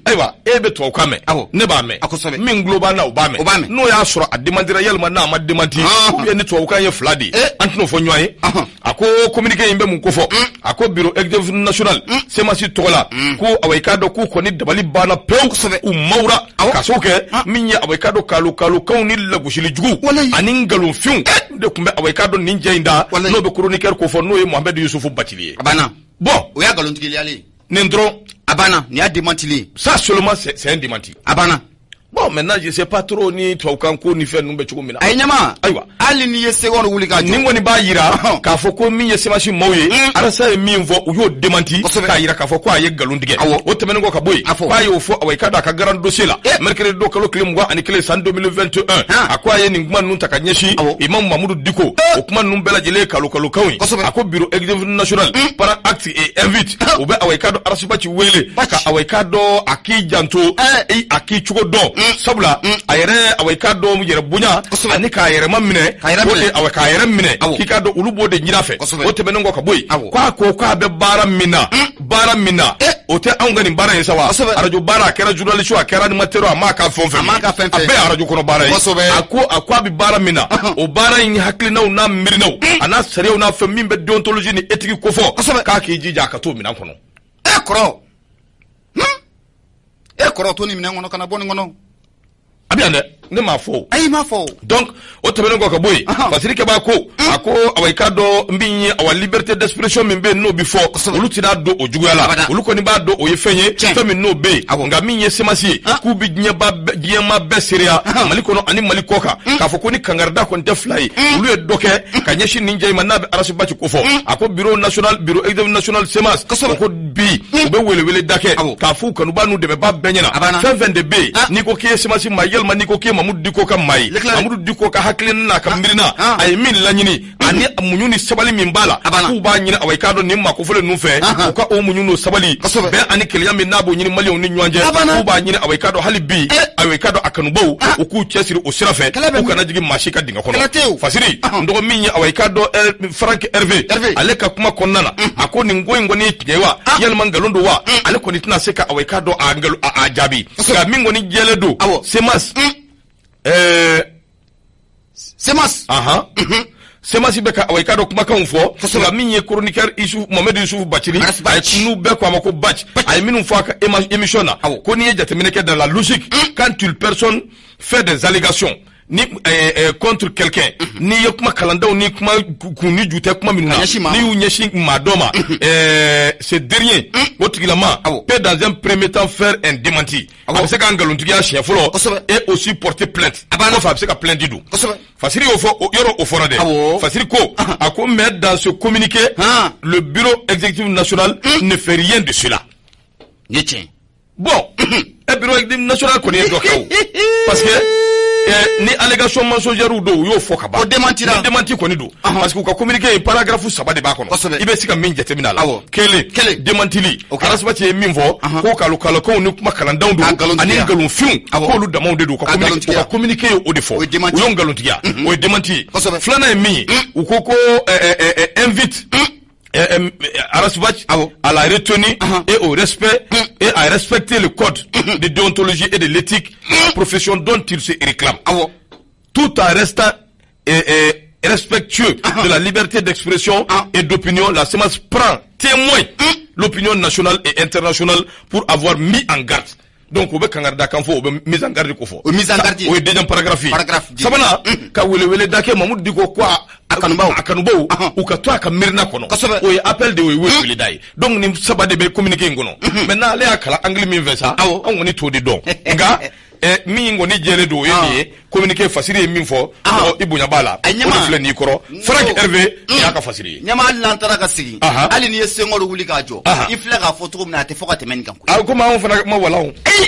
ayiwa, e bɛ tubabukan mɛn, ne b'a mɛn, min tulo b'a na, o b'a mɛn. N'o y'a sɔrɔ a démentira, yalima n'a ma démenti, ou bien ni tubabukan ye fila de ye, an tɛn'o fɔ ɲɔgɔn ye. A ko communiqué in bɛ mun kofɔ? A ko bureau exécutif national CMAS tɔgɔ la, ko, awa, i k'a dɔn k'u kɔni dabali banna pewu, u mawura ka sababu kɛ min ye, awa, i k'a dɔn, kalo kalokanw ni lagosili jugu ani nkalonfinw de tun bɛ, awa, i k'a dɔn, nin jɛ in da, n'o bɛ chroniqueur kofɔ, n'o ye Mohamed Yusufu Bacili ye. A banna. Bon. O y'a nkalontigiyalen. Nin dɔrɔn. A banna, nin y'a démentilen ye. Ça seulement, c'est un démenti. A banna. Bon, maintenant, je sais pas trop ni tubabukan ko ni fɛn ninnu bɛ cogo min na. A ye ɲama. Ayiwa. Hali n'i ye seconde wuli k'a jɔ. Nin kɔni b'a yira k'a fɔ ko min ye CMAS maaw ye, Arasa ye min fɔ, u y'o démenti k'a yira k'a fɔ ko a ye nkalon tigɛ. O tɛmɛnen kɔ ka bɔ yen, k'a y'o fɔ, awa, i k'a dɔn, a ka grand dossier la, mercredi don, kalo tile 21, san 2021, a ko a ye nin kuma ninnu ta ka ɲɛsin Imam Mamudu Diko. O kuma ninnu bɛɛ lajɛlen ye kalo kalokanw ye. A ko bureau exécutif national prend acte et invite, u bɛ, awa, i k'a dɔn, Arasi Baci wele ka, awa, i k'a dɔn, a k'i janto, a k'i cogo dɔn, sabula a yɛrɛ, awa, i k'a dɔn, yɛrɛ bonya ani k'a yɛrɛ ma minɛ, o de, awa, k'a yɛrɛ minɛ, k'i k'a dɔn, olu b'o de ɲini a fɛ. O tɛmɛnen kɔ ka bɔ yen, k'a ko k'a bɛ baara min na, baara min na, o tɛ anw ka nin baara ye sa wa? Arajo baara, a kɛra journaliste, a kɛra animateur, a m'a ka fɛn o fɛn, a bɛɛ ye arajo kɔnɔ baara ye. A ko a bɛ baara min na, o baara in hakilinaw n'a miirinaw a n'a sariyaw n'a fɛn min bɛ déontologie ni éthique kofɔ, k'a k'i jija a ka t'o minɛn kɔnɔ. E kɔrɔ, e kɔrɔ, to nin minɛn kɔnɔ, kana bɔ nin kɔnɔ. A bɛ yan dɛ, ne m'a fɔ. Ayi, m'a fɔ. Donc o tɛmɛnen kɔ ka bɔ yen, fasirikɛba ko, a ko, awa, i k'a dɔn, min ye, awa, liberté d'expression min bɛ yen n'o bɛ fɔ, olu tɛna don o juguya la. Olu kɔni b'a dɔn o ye fɛn ye, fɛn min n'o bɛ yen. Nka min ye CMAS ye, k'u bɛ diɲɛma bɛɛ seereya Mali kɔnɔ ani Mali kɔ kan, k'a fɔ ko ni kangarida kɔni tɛ fila ye, olu ye dɔ kɛ ka ɲɛsin nin jɛ in ma n'a bɛ Arasi Baci ko fɔ. A ko bureau national, bureau exécutif national CMAS, o ko bi u bɛ welewele da kɛ k'a fɔ u kanubaa n'u dɛmɛbaa bɛɛ ɲɛna, fɛn fɛn de bɛ yen n'i ko k'i ye CMAS maa, yalima n'i ko k'i ye Mamudu Diko ka maa ye, Mamudu Diko ka hakilina n'a ka miirina, a ye min laɲini ani muɲu ni sabali min b'a la, k'u b'a ɲini, awa, i k'a dɔn, nin maa kofɔlen ninnu fɛ, u ka o muɲu n'o sabali, bɛn ani kelenya min n'a b'o ɲini maliyɛnw ni ɲɔgɔn cɛ, k'u b'a ɲini, awa, i k'a dɔn, hali bi, awa, i k'a dɔn, a kanubaw, u k'u cɛsiri o sira fɛ, u kana jigin maa si ka dingɛ kɔnɔ. Fasiri n dɔgɔ, min ye, awa, i k'a dɔn, Frank Hervé, ale ka kuma kɔnɔna na, a ko nin ko in kɔni ye tiɲɛ ye wa, yalima nkalon don wa? Ale kɔni tɛna se ka, awa, i k'a dɔn, a jaabi. Nka min kɔni jɛlen don, CMAS CMAS. Ahan. CMAS bɛ ka i k'a dɔn kumakanw fɔ. Nka min ye chroniqueur Isuf Mohamed Youssouf Bathily, a ye n'u bɛɛ ko a ma ko Bath, a ye minnu fɔ a ka émission na, ko n'i ye jateminɛ kɛ dans la logique, quand une personne fait des allégations ni contre quelqu'un, n'i ye kuma kalandaw ni kuma kun ni ju tɛ kuma minnu na, n'i y'u ɲɛsin maa dɔ ma, ce dernier, o tigilama peut dans un premier temps faire un démenti, a bɛ se ka nkalontigiya siɲɛ fɔlɔ, et aussi porter plainte. Kɔfɛ a bɛ se ka plainte don. Fasiri y'o fɔ yɔrɔ, o fɔra dɛ. Fasiri ko a ko mais dans ce communiqué, le bureau exécutif national ne fait rien de cela. Ni tiɲɛ. Bon, bureau exécutif national kɔni ye dɔ kɛ o, parce que ni allégation mensongère don, u y'o fɔ ka ban. O démentira. Ni démenti kɔni don, parce que u ka communiqué paragraphe 3 de b'a kɔnɔ, i bɛ se ka min jateminɛ a la. Kelen, démentili, Ras Bath ye min fɔ ko kalokalokanw ni kuma kalandanw don ani nkalonfinw, k'olu damaw de don, u ka communiqué ye o de fɔ, u y'o nkalontigiya, o ye démenti ye. Filanan ye min ye, u ko ko invite Ras Bath à la retenue et au respect et à respecter le code de déontologie et de l'éthique profession dont il se réclame, tout en restant respectueux de la liberté d'expression et d'opinion. La CMAS prend témoin l'opinion nationale et internationale pour avoir mis en garde. Donc u bɛ kangarida kan fɔ, u bɛ mise en garde ko fɔ. O mise en garde. O ye deuxième paragraphe ye. Paragraphe. Sabanan, ka welewele da kɛ Mamudu Diko ko a kanubaw, a kanubaw u ka to a ka miirina kɔnɔ. O ye appel de ye, o ye welewele da ye. Donc nin saba de bɛ communiqué in kɔnɔ. Maintenant ale y'a kalan angle min fɛ sa, anw kɔni t'o de dɔn, nka min kɔni jɛlen don, o ye nin ye. Communiqué fasiri ye min fɔ, i bonya b'a la, o de filɛ nin kɔrɔ. Franck Hervé y'a ka fasiri ye. Ɲama, hali n'an taara ka segin, hali n'i ye Senghor wuli k'a jɔ, i filɛ k'a fɔ cogo min na, a tɛ fɔ ka tɛmɛ nin kan koyi. A komi anw fana ma walan. Ayi,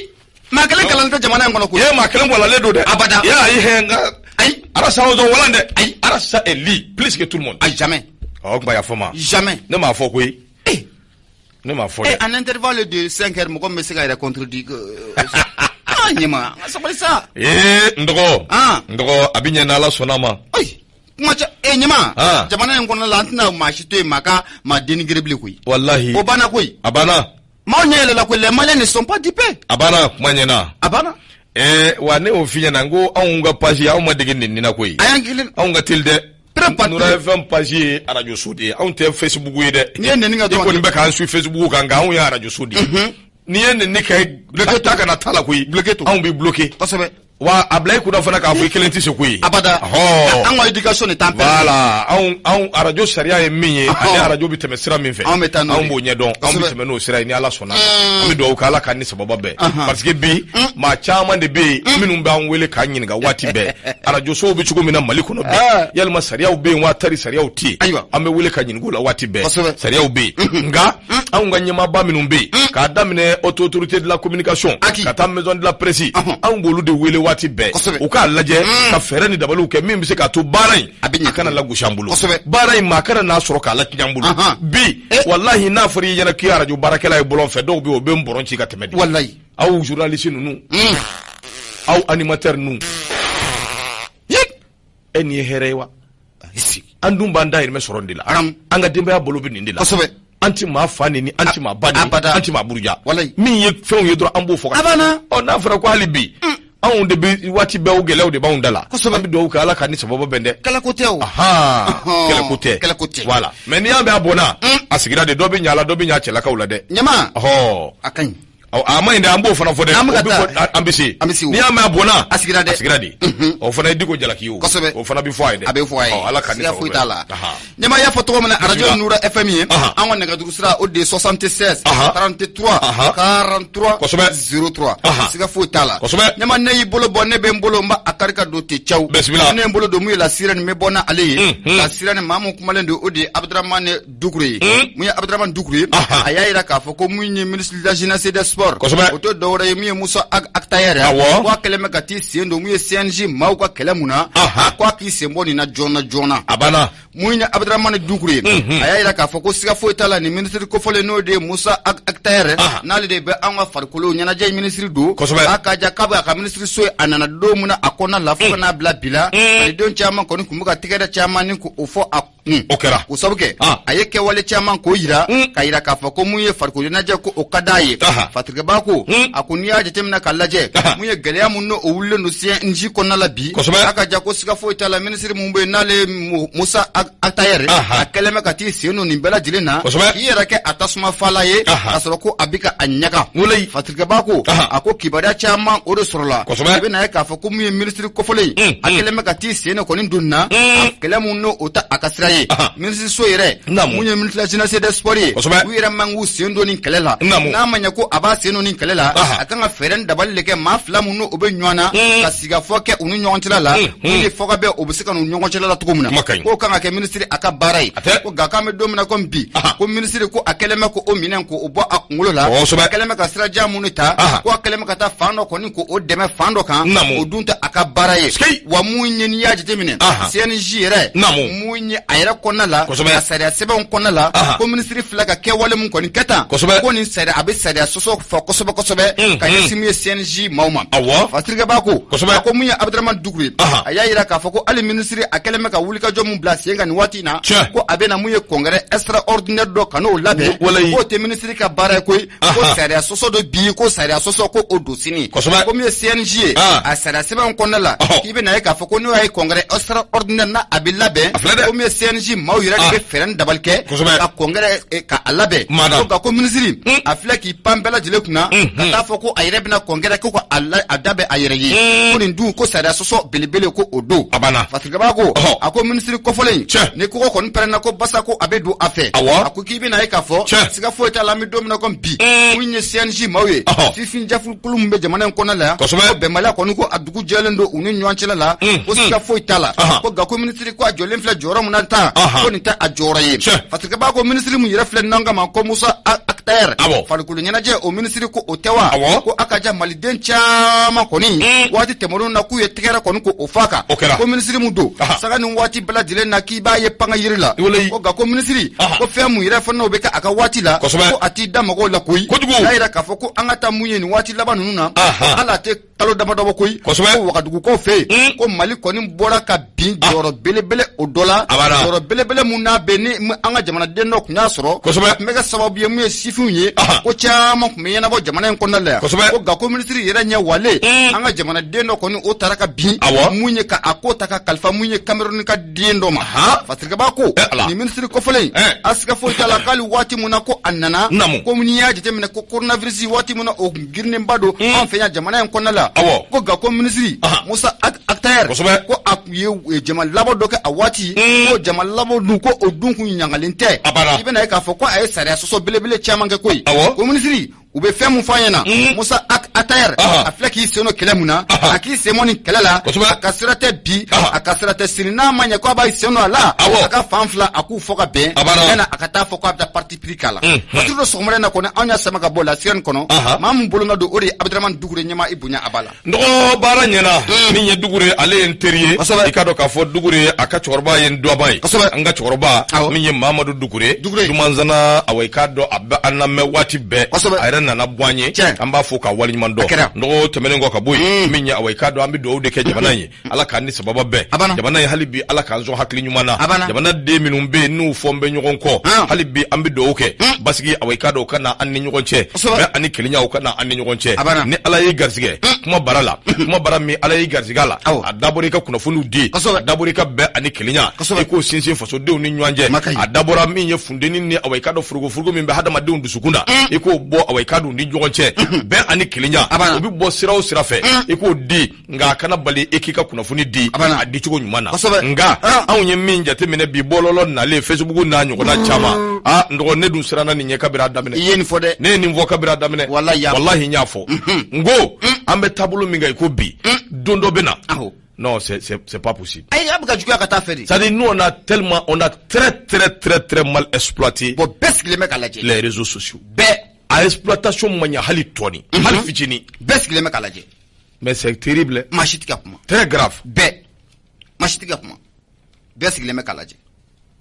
maa kelen kalan tɛ jamana in kɔnɔ koyi. Ee, maa kelen walalen don dɛ. Abada. E ayi hɛ, nka ayi. Arasa o walan dɛ. Ayi. Arasa est li plus que tout le monde. Ayi, jamais. Ɔ, o tuma y'a fɔ ma. Jamais. Ne m'a fɔ koyi. Ne m'a fɔ dɛ. En intervalle de 5 heures, mɔgɔ min bɛ se ka yɛrɛ contredire? Ah, ɲɛma, an ka sabali sa. Ee, n dɔgɔ. N dɔgɔ, a bɛ ɲɛ n'Ala sɔnna ma. Ayi, kuma ca. E ɲɛma, jamana in kɔnɔna la, an tɛna maa si to yen maa ka maa dénigrer bilen koyi. Walahi. O banna koyi. A banna. Maaw ɲɛ yɛlɛla koyi, les Maliens ne sont pas dupes. A banna, kuma ɲɛna. A banna. Ɛɛ wa, ne y'o f'i ɲɛna n ko anw ka page, anw ma dege nin na koyi. A y'an kelen. Anw ka teli dɛ. Très. Nura FM page ye arajo so de ye, anw tɛ Facebook ye dɛ. N'i ye nɛni kɛ dɔrɔn. I kɔni bɛ k'an suit Facebook kan, nka anw ye arajo so de ye. N'i ye nɛni kɛ, ta kana ta la koyi. Bloqué to. Anw b'i bloqué. Kosɛbɛ. Wa a bila i kunna fana k'a fɔ i kelen tɛ se koyi. Abada. An ka éducation de t'an permet. Voilà, anw arajo sariya ye min ye, ani arajo bɛ tɛmɛ sira min fɛ, anw bɛ taa n'o ye, anw b'o ɲɛdɔn, anw bɛ tɛmɛ n'o sira ye ni Ala sɔnna. An bɛ dugawu kɛ Ala k'an ni sababa bɛn, parce que bi maa caman de bɛ yen minnu b'an wele k'an ɲininka waati bɛɛ, arajo sow bɛ cogo min na Mali kɔnɔ bi, yalima sariyaw bɛ yen wa, tari sariyaw tɛ yen? An bɛ wele ka ɲininka o la waati bɛɛ. Sariyaw bɛ yen, nka anw ka ɲɛmaaba minnu bɛ yen, k'a daminɛ haute autorité de la communication ka taa maison de la presse, anw b'olu de wele waati bɛɛ u k'a lajɛ ka fɛɛrɛ ni dabaliw kɛ min bɛ se k'a to baara in a bɛ ɲɛ, a kana lagosi an bolo. Baara in, maa kana n'a sɔrɔ k'a latiɲɛ an bolo. Bi walahi, n'a fɔra i ɲɛna k'i ye arajo baarakɛla ye bɔlɔn fɛ, dɔw bɛ yen o bɛ n bɔrɔn ci ka tɛmɛ de. Walahi. Aw journaliste ninnu, aw animateur ninnu, e nin ye hɛrɛ ye wa? An dun b'an dahirimɛ sɔrɔ nin de la, an ka denbaya balo bɛ nin de la. An ti maa fa neni, an ti maa ba neni, an ti maa buruja. Min ye fɛnw ye dɔrɔn, an b'o fɔ ka. Ɔ, n'a fɔra ko hali bi anw de bɛ waati bɛɛ, o gɛlɛyaw de b'anw da la. An bɛ dugawu kɛ Ala ka ni sababa bɛn dɛ. Kɛlɛko tɛ o. Kɛlɛko tɛ. Kɛlɛko tɛ. Voilà, mais n'i y'a mɛn a bɔnna a sigira de, dɔ bɛ ɲa a la, dɔ bɛ ɲa cɛlakaw la dɛ. Ɲama. Ɔhɔ. A ka ɲi. A ma ɲi dɛ, an b'o fana fɔ dɛ. An bɛ ka taa. An bɛ se. An bɛ se. N'i y'a mɛn a bɔnna. A sigira dɛ. A sigira de. O fana ye Diko jalaki ye o. Kosɛbɛ. O fana bɛ fɔ a ye dɛ. A bɛ fɔ a ye. Ala ka ni siga foyi t'a la. Ɲama, y'a fɔ cogo min na, arajo Nura FM ye, an ka nɛgɛjuru sira o de ye 76 33 43 03. Siga foyi t'a la. Ɲama, ne y'i bolo bɔ, ne bɛ n bolo, n b'a a kari ka don ten caw. Bisimila. Ne ye n bolo don mun ye, la sirène, n bɛ bɔ n'ale ye. La sirène, maa mun kumalen don, o de ye Abdramane Dukure ye. Mun ye Abdramane Dukure ye? A y'a yira k'a fɔ ko mun ye ministre de la jeunesse et des sports, o tɛ dɔwɛrɛ ye, mun ye Musa Ag Attaher. Ko a kɛlen bɛ ka t'i sen don mun ye CNJ maaw ka kɛlɛ mun na, a ko a k'i sen bɔ nin na joona joona. A banna. Mun ye Abdramane Dukure ye, a y'a yira k'a fɔ ko siga foyi t'a la, nin ministre kofɔlen, n'o de ye Musa Ag Attaher, n'ale de bɛ anw ka farikolo ɲɛnajɛ ministre don, a ka ja k'a bɛ a ka ministre so ye, a nana don min na a kɔnɔna la fo ka n'a bila bi la, malidenw caman kɔni tun bɛ ka tɛgɛrɛ caman ni k'o fɔ a O kɛra. K'o sabu kɛ a ye kɛwale caman k'o yira ka yira k'a fɔ ko mun ye farikolo ɲɛnajɛ ko o ka d'a ye. Fatirikɛba ko a ko n'i y'a jateminɛ k'a lajɛ, mun ye gɛlɛya mun n'o wulilen don CNJ kɔnɔna la bi, a ka ja ko siga foyi t'a la, minisiri mun bɛ yen n'ale ye Musa Ag Attaher, a kɛlen bɛ ka t'i sen don nin bɛɛ lajɛlen na k'i yɛrɛ kɛ a tasuma fala ye, k'a sɔrɔ ko a bɛ ka a ɲaga. Fatirikɛba ko a ko kibaruya caman o de sɔrɔla. I bɛna ye k'a fɔ ko mun ye minisiri kofɔlen ye, a kɛlen bɛ ka t'i sen de kɔni don na kɛlɛ mun n'o o tɛ a ka sira ye. Minisiriso yɛrɛ, mun ye ministre de la jeunesse et des sports ye, u yɛrɛ man k'u sen don nin kɛlɛ la. N'a ma ɲɛ ko a b'a sen don nin kɛlɛ la, a kan ka fɛɛrɛ ni dabali de kɛ maa fila mun n'o bɛ ɲɔgɔn na ka sigikafɔ kɛ u ni ɲɔgɔn cɛla la, mun ye fɔkabɛn o bɛ se ka n'u ɲɔgɔn cɛla la cogo min na, k'o kan ka kɛ minisiri a ka baara ye. Ko nka k'an bɛ don min na komi bi, ko minisiri ko a kɛlen bɛ k'o minɛ k'o bɔ a kunkolo la, a kɛlen bɛ ka sirajan minnu ta, ko a kɛlen bɛ ka taa fan dɔ kɔni k'o dɛmɛ fan dɔ kan, o dun tɛ a ka baara ye. Wa mun ye n'i y'a jateminɛ CNJ yɛrɛ, mun ye a yɛrɛ kɔnɔna la, a sariya sɛbɛnw kɔnɔna la, ko minisiri filɛ ka kɛwale mun kɔni kɛ tan, ko nin sariya a bɛ sariya sɔsɔ fɔ kosɛbɛ kosɛbɛ ka ɲɛsin mun ye CNJ maaw ma. Fatirikɛba ko a ko mun ye Abudaramani Dukure, a y'a yira k'a fɔ ko hali minisiri a kɛlen bɛ ka wulikajɔ mun bila sen kan nin waati in na, ko a bɛna mun ye congrès extraordinaire dɔ ka n'o labɛn, k'o tɛ minisiri ka baara ye koyi, ko sariya sɔsɔ don bi, ko sariya sɔsɔ ko o don sini. Ko min ye CNJ ye, a sariya sɛbɛnw kɔnɔna la, k'i bɛna ye k'a fɔ ko n'o y'a ye congrès extraordinaire n'a a bɛ labɛn, ko min ye CNJ maaw yɛrɛ de bɛ fɛɛrɛ ni dabali kɛ ka congrès ka a labɛn. Ko nka ko minisiri a filɛ k'i pan bɛɛ lajɛlen kunna ka taa fɔ ko a yɛrɛ bɛna congrès ko ka a dabɛn a yɛrɛ ye, ko nin dun ko sariya sɔsɔ belebele ko o don. Fatirikɛba ko a ko minisiri kɔfɔlen ni kɔgɔ kɔni pɛrɛnna ko basa ko a bɛ don a fɛ, a ko k'i bɛna ye k'a fɔ siga foyi t'a la, an bɛ don min na komi bi, mun ye CNJ maaw ye, sifin jɛkulu min bɛ jamana in kɔnɔ la yan, ko bɛnbaliya kɔni ko a dugu jɛlen don u ni ɲɔgɔn cɛla la, ko siga foyi t'a la, ko nka ko minisiri ko a jɔlen filɛ jɔyɔrɔ min na tan, ko nin tɛ a jɔyɔrɔ ye. Fatirikɛba ko minisiri min yɛrɛ filɛ n'an kama ko Musa Ag Attaher, farikolo ɲɛnajɛ o minisiri ko o tɛ wa, ko a ka ja maliden caman kɔni waati tɛmɛnenw na k'u ye tɛgɛrɛ kɔni ko o f'a kan, ko minisiri mun don sanga ni waati bɛɛ lajɛlen na k'i b'a ye panga yiri la, ko nka ko minisiri ko fɛn mun yɛrɛ fana o bɛ kɛ a ka waati la, ko a t'i da mɔgɔw la koyi. Y'a yira k'a fɔ ko an ka taa mun ye nin waati laban ninnu na, hali a tɛ kalo damadɔ bɔ koyi, ko wagadugukaw fɛ yen, ko mali kɔni bɔra ka bin jɔyɔrɔ belebele o dɔ la, jɔyɔrɔ belebele mun n'a bɛ ni an ka jamanaden dɔ tun y'a sɔrɔ, a tun bɛ kɛ sababu ye mun ye sifinw ye, ko caman tun bɛ ɲɛnabɔ jamana in kɔnɔna la yan. Ko nka ko minisiri yɛrɛ ɲɛ wale an ka jamanaden dɔ kɔni o taara ka bin mun ye ka a ko ta ka kalifa mun ye Cameroun ka den dɔ ma. Fatirikɛba ko eh, nin minisiri kɔfɔlen eh. a siga foyi t'a la k'ale waati mun na ko a nana, ko n'i y'a jateminɛ ko coronavirus waati mun na o kun girinnenba don anw fɛ yan jamana in kɔnɔna la, ko nka ko minisiri Musa Ag Attaher ko a kun ye eh, jama labɔ dɔ kɛ a waati, ko jama labɔ dun ko o dun kun ɲangalen tɛ. I bɛna ye k'a fɔ ko a ye sariya sɔsɔ belebele caman kɛ koyi. Ko minisiri u bɛ fɛn mun fɔ an ɲɛna, Musa Ag Attaher a filɛ k'i sen don kɛlɛ mun na, a k'i sen bɔ nin kɛlɛ la, a ka sira tɛ bi, a ka sira tɛ sini. N'a ma ɲɛ ko a b'a sen don a la, a ka fan fila a k'u fɔ ka bɛn, yanni a ka taa fɔ k'a bɛ taa parti pris k'a la. Patiri dɔ sɔgɔmada in na kɔni anw y'a sama ka bɔ La Sirène kɔnɔ, maa min bolonɔ don o de ye Abudaramani Dukure ɲɛmaa, i bonya a b'a la. N dɔgɔ baara ɲɛna. Min ye Dugure, ale ye n teri ye. I k'a dɔn k'a fɔ Dugure a ka cɛkɔrɔba ye n dɔba ye, an ka cɛkɔrɔba min ye Mamadu Dugure Dumanzana, awa i k'a dɔn a bɛ an lamɛn waati bɛɛ, a yɛrɛ nana bɔ an ye, an b'a fo k'a waleɲuman dɔn. N dɔgɔ tɛmɛnen kɔ ka bɔ yen, min ye awa i k'a dɔn an bɛ dugawu de kɛ jamana ye, Ala k'an ni sababa bɛn jamana ye, hali bi Ala k'an sɔn hakili ɲuman na. Jamana den minnu bɛ yen n'u fɔ bɛ ɲɔgɔn kɔ, hali bi an bɛ dugawu kɛ basigi, awa i k'a dɔn o ka na an ni ɲɔgɔn cɛ, bɛn ani kelenya o ka na an ni ɲɔgɔn cɛ. Ni Ala y'i garisɛgɛ kuma bara la, kuma bara min Ala y'i garisɛgɛ a la, a dabɔra i ka kunnafoniw di, a dabɔra i ka bɛn ani kelenya i k'o sinsin fasodenw ni ɲɔgɔn cɛ, a dabɔra min ye funteni ni awa i k'a dɔn furugufurugu min bɛ hadamadenw dusukun na, i k'o bɔ awa i k'a dɔn u ni ɲɔgɔn cɛ, bɛn ani kelenya o bɛ bɔ sira o sira fɛ, i k'o di, nka a kana bali e k'i ka kunnafoni di a dicogo ɲuman na. Nka anw ye min jateminɛ bi bɔlɔlɔ nalen, Facebook n'a ɲɔgɔnna caman, aa n dɔgɔ, ne dun siranna nin ɲɛ kabiri a daminɛ. I ye nin fɔ dɛ. Ne ye nin fɔ kabiri a daminɛ, walahi n y'a fɔ, n ko an bɛ taabolo min kan i ko bi, don dɔ bɛ na. Non, c'est pas possible. Ayi, a bɛ ka juguya ka taa fɛ de. C'est-à-dire, nous, on a tellement, on a très, très, très, très mal exploité. Bon, bɛɛ sigilen bɛ k'a lajɛ. Les réseaux sociaux. Bɛɛ. A exploitation ma ɲɛ hali tɔɔni, hali fitinin. Bɛɛ sigilen bɛ k'a lajɛ. Mais c'est terrible. Maa si tɛ ka kuma. Très grave. Bɛɛ. Maa si tɛ ka kuma. Bɛɛ sigilen bɛ k'a lajɛ.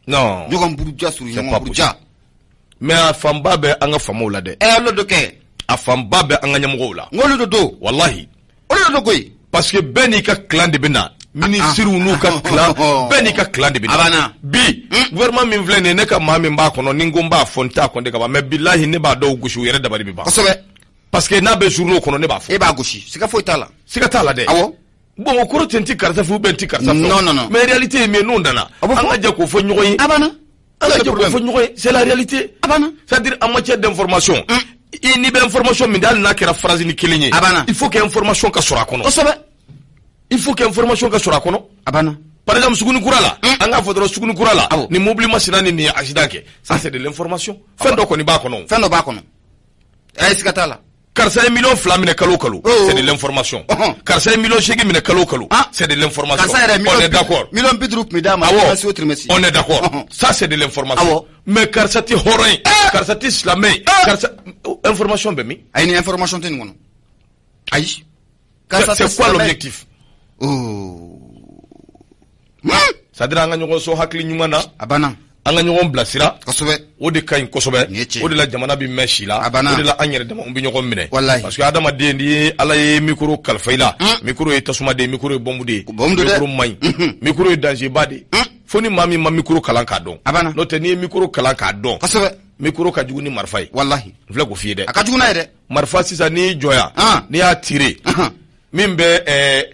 Non. Ɲɔgɔn buruja sur ɲɔgɔn buruja. Mais a fanba bɛ an ka faamaw la dɛ. Ɛ, olu de kɛ. A fanba bɛ an ka ɲɛmɔgɔw la. N k'olu de don. Walahi. Olu de don koyi. Parce que bɛɛ n'i ka clan de bɛ na. Minisiriw n'u ka clan, bɛɛ n'i ka clan de bɛ na. Bi gouvernement min filɛ nin ye, ne ka maa min b'a kɔnɔ, ni n ko n b'a fɔ, n t'a compter ka ban, mais bilahi ne b'a dɔw gosi, u yɛrɛ dabali bɛ ban. Kosɛbɛ. Parce que n'a bɛ journaux kɔnɔ, ne b'a fɔ. E b'a gosi, siga foyi t'a la. Siga t'a la dɛ. Awɔ. Bon, o kɔrɔ tɛ n ti karisa fɛ ou bien n ti karisa fɛ. Non, non, non. Mais réalité ye min ye, n'o nana, an ka jɛ k'o fɔ ɲɔgɔn ye. A banna. An ka jɛ k'o fɔ ɲɔgɔn ye, c'est la réalité. A banna. C'est-à-dire en matière d'information, i n'i bɛ information min di, hali n'a kɛra phrase ni kelen ye. A banna. Il faut que information ka sɔrɔ a kɔnɔ. Kosɛbɛ. Il faut que information ka sɔrɔ a kɔnɔ. A banna. Par exemple, Sugunikura la, an k'a fɔ dɔrɔn Sugunikura la, Awɔ. ni mobili masina ni nin ye accident kɛ. Ça, c'est de l'information. Fɛn dɔ kɔni b'a kɔnɔ. Fɛn dɔ b'a kɔnɔ. Ɛ, siga t'a la. Karisa ye 2 millions minɛ kalo o kalo. Oh. C'est de l'information. Ɔhɔn. Karisa ye 8 millions minɛ kalo o kalo. Ah. C'est de l'information. Karisa yɛrɛ On est d'accord. 50 millions tun bɛ d'a ma Awɔ. trimestre o trimestre. On est d'accord. Ɔhɔn. Ça, c'est de l'information. Awɔ. Mais karisa tɛ hɔrɔn ye, karisa tɛ silamɛ ye, karisa, information bɛ min? Ayi, ni information tɛ nin kɔnɔ. Ayi. C'est quoi l'objectif? Oh. C'est-à-dire an ka ɲɔgɔn sɔn hakili ɲuman na. A banna. An ka ɲɔgɔn bilasira. Kosɛbɛ. O de ka ɲi kosɛbɛ. Nin ye tiɲɛ. O de la jamana bɛ mɛn si la. A banna. O de la an yɛrɛ dama bɛ ɲɔgɔn minɛ. Walahi. Parce que adamaden, n'i ye Ala ye micro kalifa i la, micro ye tasuma de ye, micro ye bombe de ye. Bombe don dɛ. Micro man ɲi, micro ye danger ba de ye, fo ni maa min ma micro kalan k'a dɔn. A banna. N'o tɛ, n'i ye micro kalan k'a dɔn, Kosɛbɛ. micro ka jugu ni marifa ye. Walahi. N filɛ k'o f'i ye dɛ. A ka jugu n'a ye dɛ. Marifa sisan, n'i y'i jɔ yan, Ah. n'i y'a tirer, Ahan. min bɛ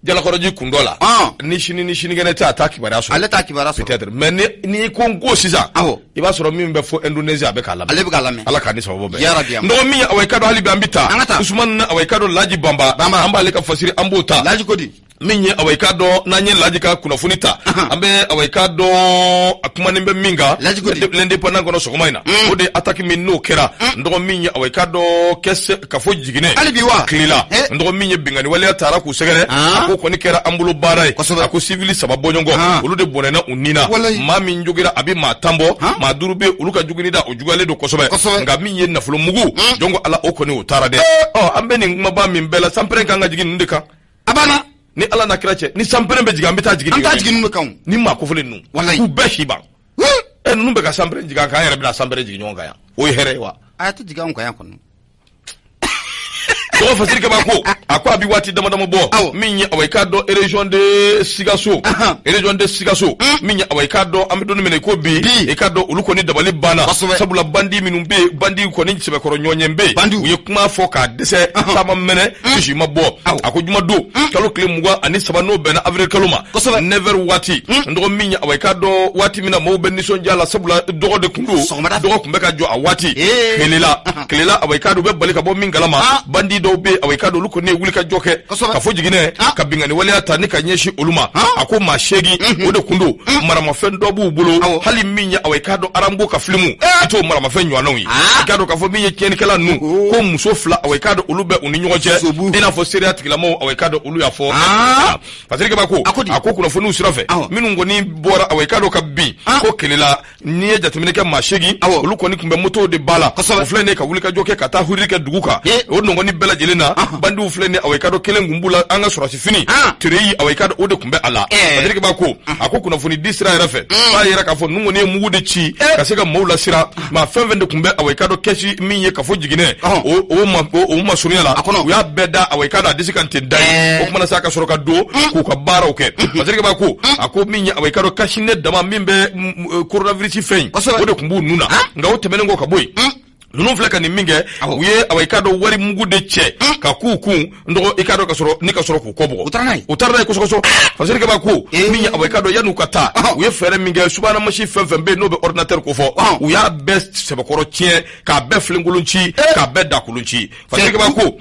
Jalakɔrɔji kun dɔ la, Ah. ni sini ni sinikɛnɛ tɛ, a t'a kibaruya sɔrɔ. Ale t'a kibaruya sɔrɔ. Peut-être, mais ni n'i ko n ko sisan, Awɔ. i b'a sɔrɔ min bɛ fɔ Indonésie, a bɛ k'a lamɛn. Ale bɛ k'a lamɛn. Ala k'a ni sababu bɛn. Yarabi, n dɔgɔ min ye, awa, i ka dɔn hali bi an bɛ taa. An ka taa. Usumani, awa, i ka dɔn Laji Banba. Banba. An b'ale ka fasiri, an b'o ta. Laji ko di? Min ye, awa, i k'a dɔn n'an ye Laji ka kunnafoni ta, an bɛ, awa, i k'a dɔn a kumanin bɛ min kan Laji ko di? L'Indépendant kɔnɔ sɔgɔma in na, o de ye attaque min n'o kɛra, n dɔgɔ min ye, awa, i k'a dɔn kɛse kafo jiginɛ Hali bi wa? Kilela. Eh. N dɔgɔ min ye, binkanni waleya taara k'u sɛgɛrɛ. Ah. A ko kɔni kɛra an bolo baara ye. Kosɛbɛ. A ko civil saba bɔɲɔgɔn, Ah. olu de bɔnɛna u nin na. Walayi. Maa min jogira, a bɛ maa 10 bɔ. Ah. Maa duuru bɛ yen, olu ka jogini da o juguyalen don kosɛbɛ. Kosɛbɛ. Nka min ye nafolo mugu, jɔn ko Ala, o kɔni o taara dɛ. Ɔ, an bɛ nin kumaba min bɛɛ la, sanpɛrɛn kan ka jigin ninnu de kan. A banna. Ni Ala n'a kira cɛ, ni sanpɛrɛn bɛ jigin, an bɛ taa jigin. An t'a jigin ninnu de kan o. Ni maa kofɔlen ninnu, Walayi. k'u bɛɛ si ban. Ɛ, ninnu bɛ ka sanpɛrɛn jigin an kan, an yɛrɛ bɛna sanpɛrɛn jigin ɲɔgɔn kan yan, o ye hɛrɛ ye wa? A tɛ jigin anw kan yan kɔni. Dɔgɔ Fasiri Kaba ko, a ko a bi waati dama dama bɔ, Awɔ. min ye, awa, i k'a dɔn région de Sikaso, Ahan. région de Sikaso, min ye, awa, i k'a dɔn an bɛ don min na i ko bi, Bi. i k'a dɔn olu kɔni dabali banna. Kosɛbɛ. Sabula bandi minnu bɛ yen, bandi kɔni sɛbɛkɔrɔ ɲɔgɔn bɛ yen, Bandiw. u ye kuma fɔ k'a dɛsɛ, caman mɛnɛ sisi ma bɔ. Awɔ. A ko jumadon kalo tile 23, n'o bɛnna avril kalo ma, Kosɛbɛ. 9h waati, n dɔgɔ min ye, awa, i k'a dɔn waati min na maaw bɛ nisɔndiya la, sabula dɔgɔ de kun don, Sɔgɔmada fɛ. dɔgɔ kun bɛ ka jɔ a waati. Ee. Kelela, Ahan. Kelela, awa, i k'a dɔn u bɛ bali ka bɔ min kalama, Ah. bandi dɔw bɛ yen, awa, i k'a dɔn olu kɔni ye wuli ka jɔ kɛ Kosɛbɛ. ka fɔ jiginɛ, Ah. ka binkanni waleya ta ni ka ɲɛsin olu ma. Ah. A ko maa 8 o de kun don, maramafɛn dɔ b'u bolo. Awɔ. Hali min ye, awa, i k'a dɔn Arambo ka filimu, i t'o maramafɛn ɲɔgɔnnaw ye. Ah. I k'a dɔn k'a fɔ min ye, tiɲɛnikɛla ninnu Oh. ko muso fila, awa, i k'a dɔn olu bɛ u ni ɲɔgɔn cɛ, Sobu. i n'a fɔ seereya tigilamaw, awa, i k'a dɔn olu y'a fɔ. Ah. Fasiri Kaba ko, A ko di? a ko kunnafoniw sira fɛ, Awɔ. minnu kɔni bɔra, awa, i k'a dɔn ka bin Ah. ko Kelela, n'i ye jateminɛ kɛ, maa 8, Awɔ. olu kɔni tun bɛ motow de ba la. Kosɛbɛ. O filɛ nin ye ka wulikajɔ kɛ ka taa hurili kɛ dugu kan. Eh. O nɔgɔni bɛɛ lajɛlen na, Ahan. bandiw filɛ nin ye, awa, i k'a dɔn kelen kun b'u la, an ka sɔrɔsi fini Ah. tereyi, awa, i k'a dɔn o de tun bɛ a la. Eh. Fasiri Kaba ko, a ko kunnafoni di sira yɛrɛ fɛ, b'a yɛrɛ k'a fɔ ninnu kɔni ye mugu de ci ka se ka maaw lasiran. Maa fɛn fɛn de tun bɛ, awa, i k'a dɔn kɛsi min ye kafo jiginɛ, Ɔhɔn. o ma o masurunya la, A kɔnɔ. u y'a bɛɛ da, awa, i k'a dɔn a disi kan ten da ye. Eh. O kumana sa ka sɔrɔ ka don k'u ka baaraw kɛ. Fasiri Kaba ko, a ko min ye, awa, i k'a dɔn cache-nez dama min bɛ coronavirus fɛn in, Kosɛbɛ. o de tun b'u nun na. Nka o tɛmɛnen kɔ ka bɔ yen, ninnu filɛ ka nin min kɛ, Awɔ. u ye, awa, i k'a dɔn wari mugu de cɛ ka k'u kun, n dɔgɔ, i k'a dɔn ka sɔrɔ ni ka sɔrɔ k'u kɔ bugɔ. U taara n'a ye. U taara n'a ye kosɛbɛ. Fasiri Kaba ko, Eh. min ye, awa, i k'a dɔn yan'u ka taa, Ɔhɔn. u ye fɛɛrɛ min kɛ, subahana masi fɛn fɛn bɛ yen n'o bɛ ordinateur ko fɔ, Ɔhɔn. u y'a bɛɛ sɛbɛkɔrɔ tiɲɛ, k'a bɛɛ filenkolon ci, k'a bɛɛ dakolon ci. Fasiri Kaba ko,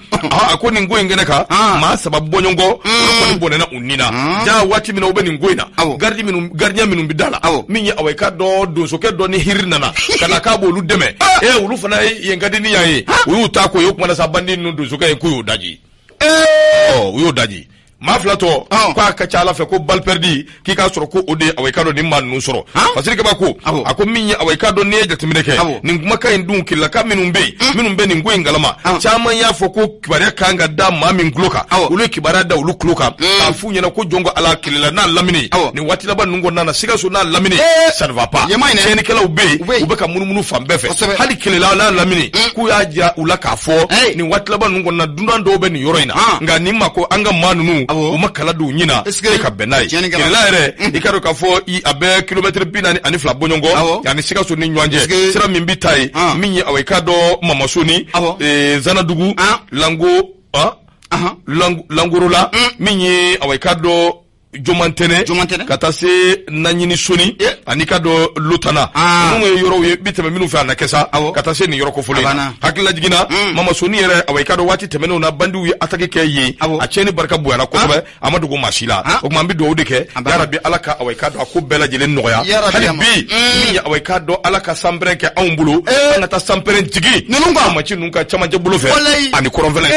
a ko nin ko in kɛnɛ kan, Ah. maa saba bɔɲɔgɔn, olu kɔni bɔnɛna u nin na. Ja waati min na u bɛ nin ko in na, Awɔ. gardi minnu, gardien minnu bɛ da la, Awɔ. min ye, awa, i k'a dɔn donsokɛ dɔ ni hiri nana ka na k'a b'olu dɛmɛ, e olu fana ye yen ka di ni yan ye, u y'u ta ko ye. O kumana sa, bandi ninnu donsokɛ ye k'u y'o daji, ɔ, u y'o daji. Maa fila tɔ, Ɔn. k'a ka ca ala fɛ ko balle perdue k'i k'a sɔrɔ ko o de ye, awa, i k'a dɔn nin maa ninnu sɔrɔ. Han? Fasiri Kaba ko, Awɔ. a ko min ye, awa, i k'a dɔn n'i ye jateminɛ kɛ, Awɔ. nin kumakan in dun, kelelaka minnu bɛ yen, minnu bɛ nin ko in kalama, An. caman y'a fɔ ko kibaruya kan ka da maa min tulo kan, Awɔ. olu ye kibaruya da olu tulo kan k'a f'u ɲɛna ko jɔn ko Ala, kelela n'a lamini, Awɔ. nin waati laban ninnu kɔnɔna na, Sikaso n'a lamini, Eh. ça ne va pas. Yen man ɲi dɛ. Tiɲɛnikɛlaw bɛ U bɛ yen, yen. u bɛ ka munumunu fan bɛɛ fɛ. Kosɛbɛ. Hali kelela n'a lamini, k'u y'a jira u la k'a fɔ Hey. nin waati laban ninnu kɔnɔna, dunan dɔw bɛ nin yɔrɔ in na. Ah. Nka nin ma ko an ka maa ninnu u ma kala don u ɲin na ka bɛn n'a ye Kirila yɛrɛ i k'a dɔn k'a fɔ a bɛ kilomɛtiri 42 bɔɲɔgɔnkɔ ani Sikaso ni ɲɔgɔn cɛ sira min bɛ taa yen min ye awa i k'a dɔn Mamasoni Zanadugu Lango Langorola min ye awa i k'a dɔn Jomantɛnɛ Jomantɛnɛ ka taa se Naɲini Soni ani k'a dɔn Lotana ninnu ye yɔrɔw ye bi tɛmɛ minnu fɛ a na kɛ sa ka taa se nin yɔrɔ kofɔlen in hakililajigin na Mamasoni yɛrɛ awa i k'a dɔn waati tɛmɛnenw na bandiw ye ataki kɛ yen a tiɲɛni barika bonyana kosɛbɛ a ma dogo maa si la o tuma an bɛ dugawu de kɛ yarabi ala ka awa i k'a dɔn a ko bɛɛ lajɛlen nɔgɔya hali bi min ye awa i k'a dɔn ala ka sanpɛrɛn kɛ anw bolo an ka taa sanpɛrɛn jigin ninnu kan banbaanci ninnu ka camancɛ bolo fɛ ani kɔrɔnfɛla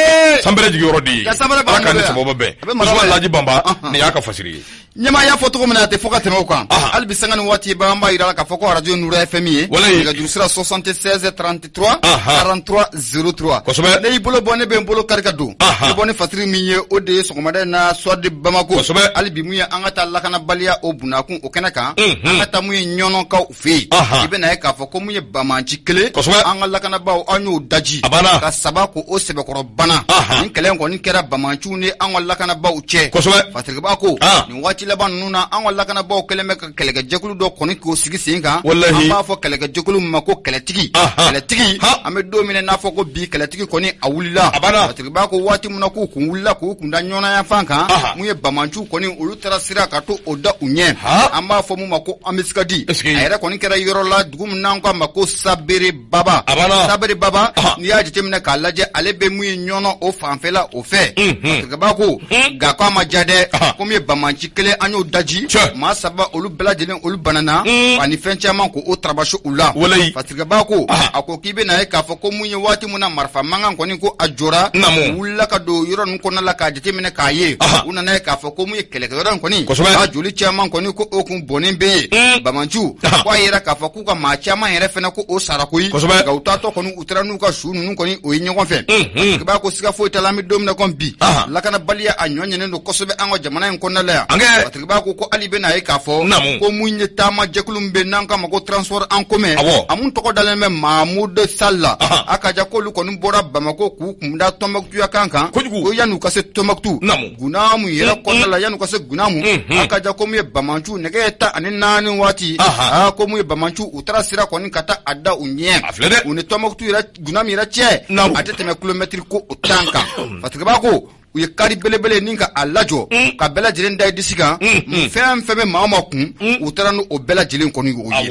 sanpɛrɛn jigin yɔrɔ de ye ala k'an ni sababa bɛn Usumani Laji Banba nin y'a ka fasiri ye ɲɛmaa y'a fɔ cogo min na a tɛ fɔ ka tɛmɛ o kan hali bi sanga ni waati bɛɛ an b'a yira k'a fɔ ko arajo Nura FM ye nɛgɛjuru sira 76 33 43 03 kosɛbɛ ne y'i bolo bɔ ne bɛ n bolo kari ka don ne bɔ ni fasiri min ye o de ye sɔgɔmada in na Soir de Bamako kosɛbɛ hali bi mun ye an ka taa lakanabaliya o bunakun o kɛnɛ kan an ka taa mun ye ɲɔnɔkaw fɛ yen i bɛna ye k'a fɔ ko mun ye banbaanci kelen kosɛbɛ an ka lakanabaaw an y'o daji a banna ka saba ko o sɛbɛkɔrɔ bana nin kɛlɛ in kɔni kɛra banbaanciw ni an ka lakanabaaw cɛ kosɛbɛ fasiriba ko nin waati laban ninnu na an ka lakanabaaw kɛlen bɛ ka kɛlɛkɛjɛkulu dɔ kɔni k'o sigi sen kan walahi an b'a fɔ kɛlɛkɛjɛkulu min ma ko kɛlɛtigi kɛlɛtigi an bɛ don min na n'a fɔ ko bi kɛlɛtigi kɔni a wulila a banna fasiriba ko waati min na k'u kun wulila k'u kun da ɲɔnɔyanfan kan mun ye banbaanciw kɔni olu taara sira ka to o da u ɲɛ an b'a fɔ mun ma ko embuscade a yɛrɛ kɔni kɛra yɔrɔ la dugu min n'an k'a ma ko sabere baba sabere baba n'i y'a jateminɛ k'a lajɛ ale bɛ mun ye ɲɔnɔ o fanfɛla o fɛ fasiriba ko nka ko a ma diya dɛ ko min ye banbaanci kelen an y'o daji maa saba olu bɛɛ lajɛlen olu banana ani fɛn caman ko o tarabasi u la fasiriba ko a ko k'i bɛna ye k'a fɔ ko mun ye waati min na marifa mankan kɔni ko a jɔra u wulila ka don yɔrɔ ninnu kɔnɔna la k'a jateminɛ k'a ye u nana ye k'a fɔ ko mun ye kɛlɛkɛyɔrɔ in kɔni a joli caman kɔni ko o kun bɔnnen bɛ yen banbaanciw ko a yira k'a fɔ k'u ka maa caman yɛrɛ fana ko o sara koyi nka u taatɔ kɔni u taara n'u ka su ninnu kɔni o ye ɲɔgɔn fɛ fasiriba ko siga foyi t'a la an bɛ don min na kɔni bi lakanabaliya a ɲɔ ɲɛnen don kosɛbɛ an ka jamana in kɔnɔna la yan fasiriba ko ko hali bɛna ye k'a fɔ ko mun ye taama jɛkulu min bɛ n'an k'a ma ko transport en commun a mun tɔgɔ dalen bɛ Mahamudu Sall la a ka ja k'olu kɔni bɔra Bamakɔ k'u kun da Tɔnbɔkutu yankan kan ko yan'u ka se Tɔnbɔkutu Gunamu yɛrɛ kɔnɔna la yan'u ka se Gunamu a ka ja ko mun ye banbaanciw nɛgɛ ɲɛ 14 waati aa ko mun ye banbaanciw u taara sira kɔni ka taa a da u ɲɛ u ni Tɔnbɔkutu yɛrɛ Gunamu yɛrɛ cɛ a tɛ tɛmɛ kilomɛtiri ko o 10 kan fasiriba ko u ye kari belebele ni ka a lajɔ ka bɛɛ lajɛlen da i disi kan fɛn fɛn bɛ maa o maa kun u taara n'o bɛɛ lajɛlen kɔni o ye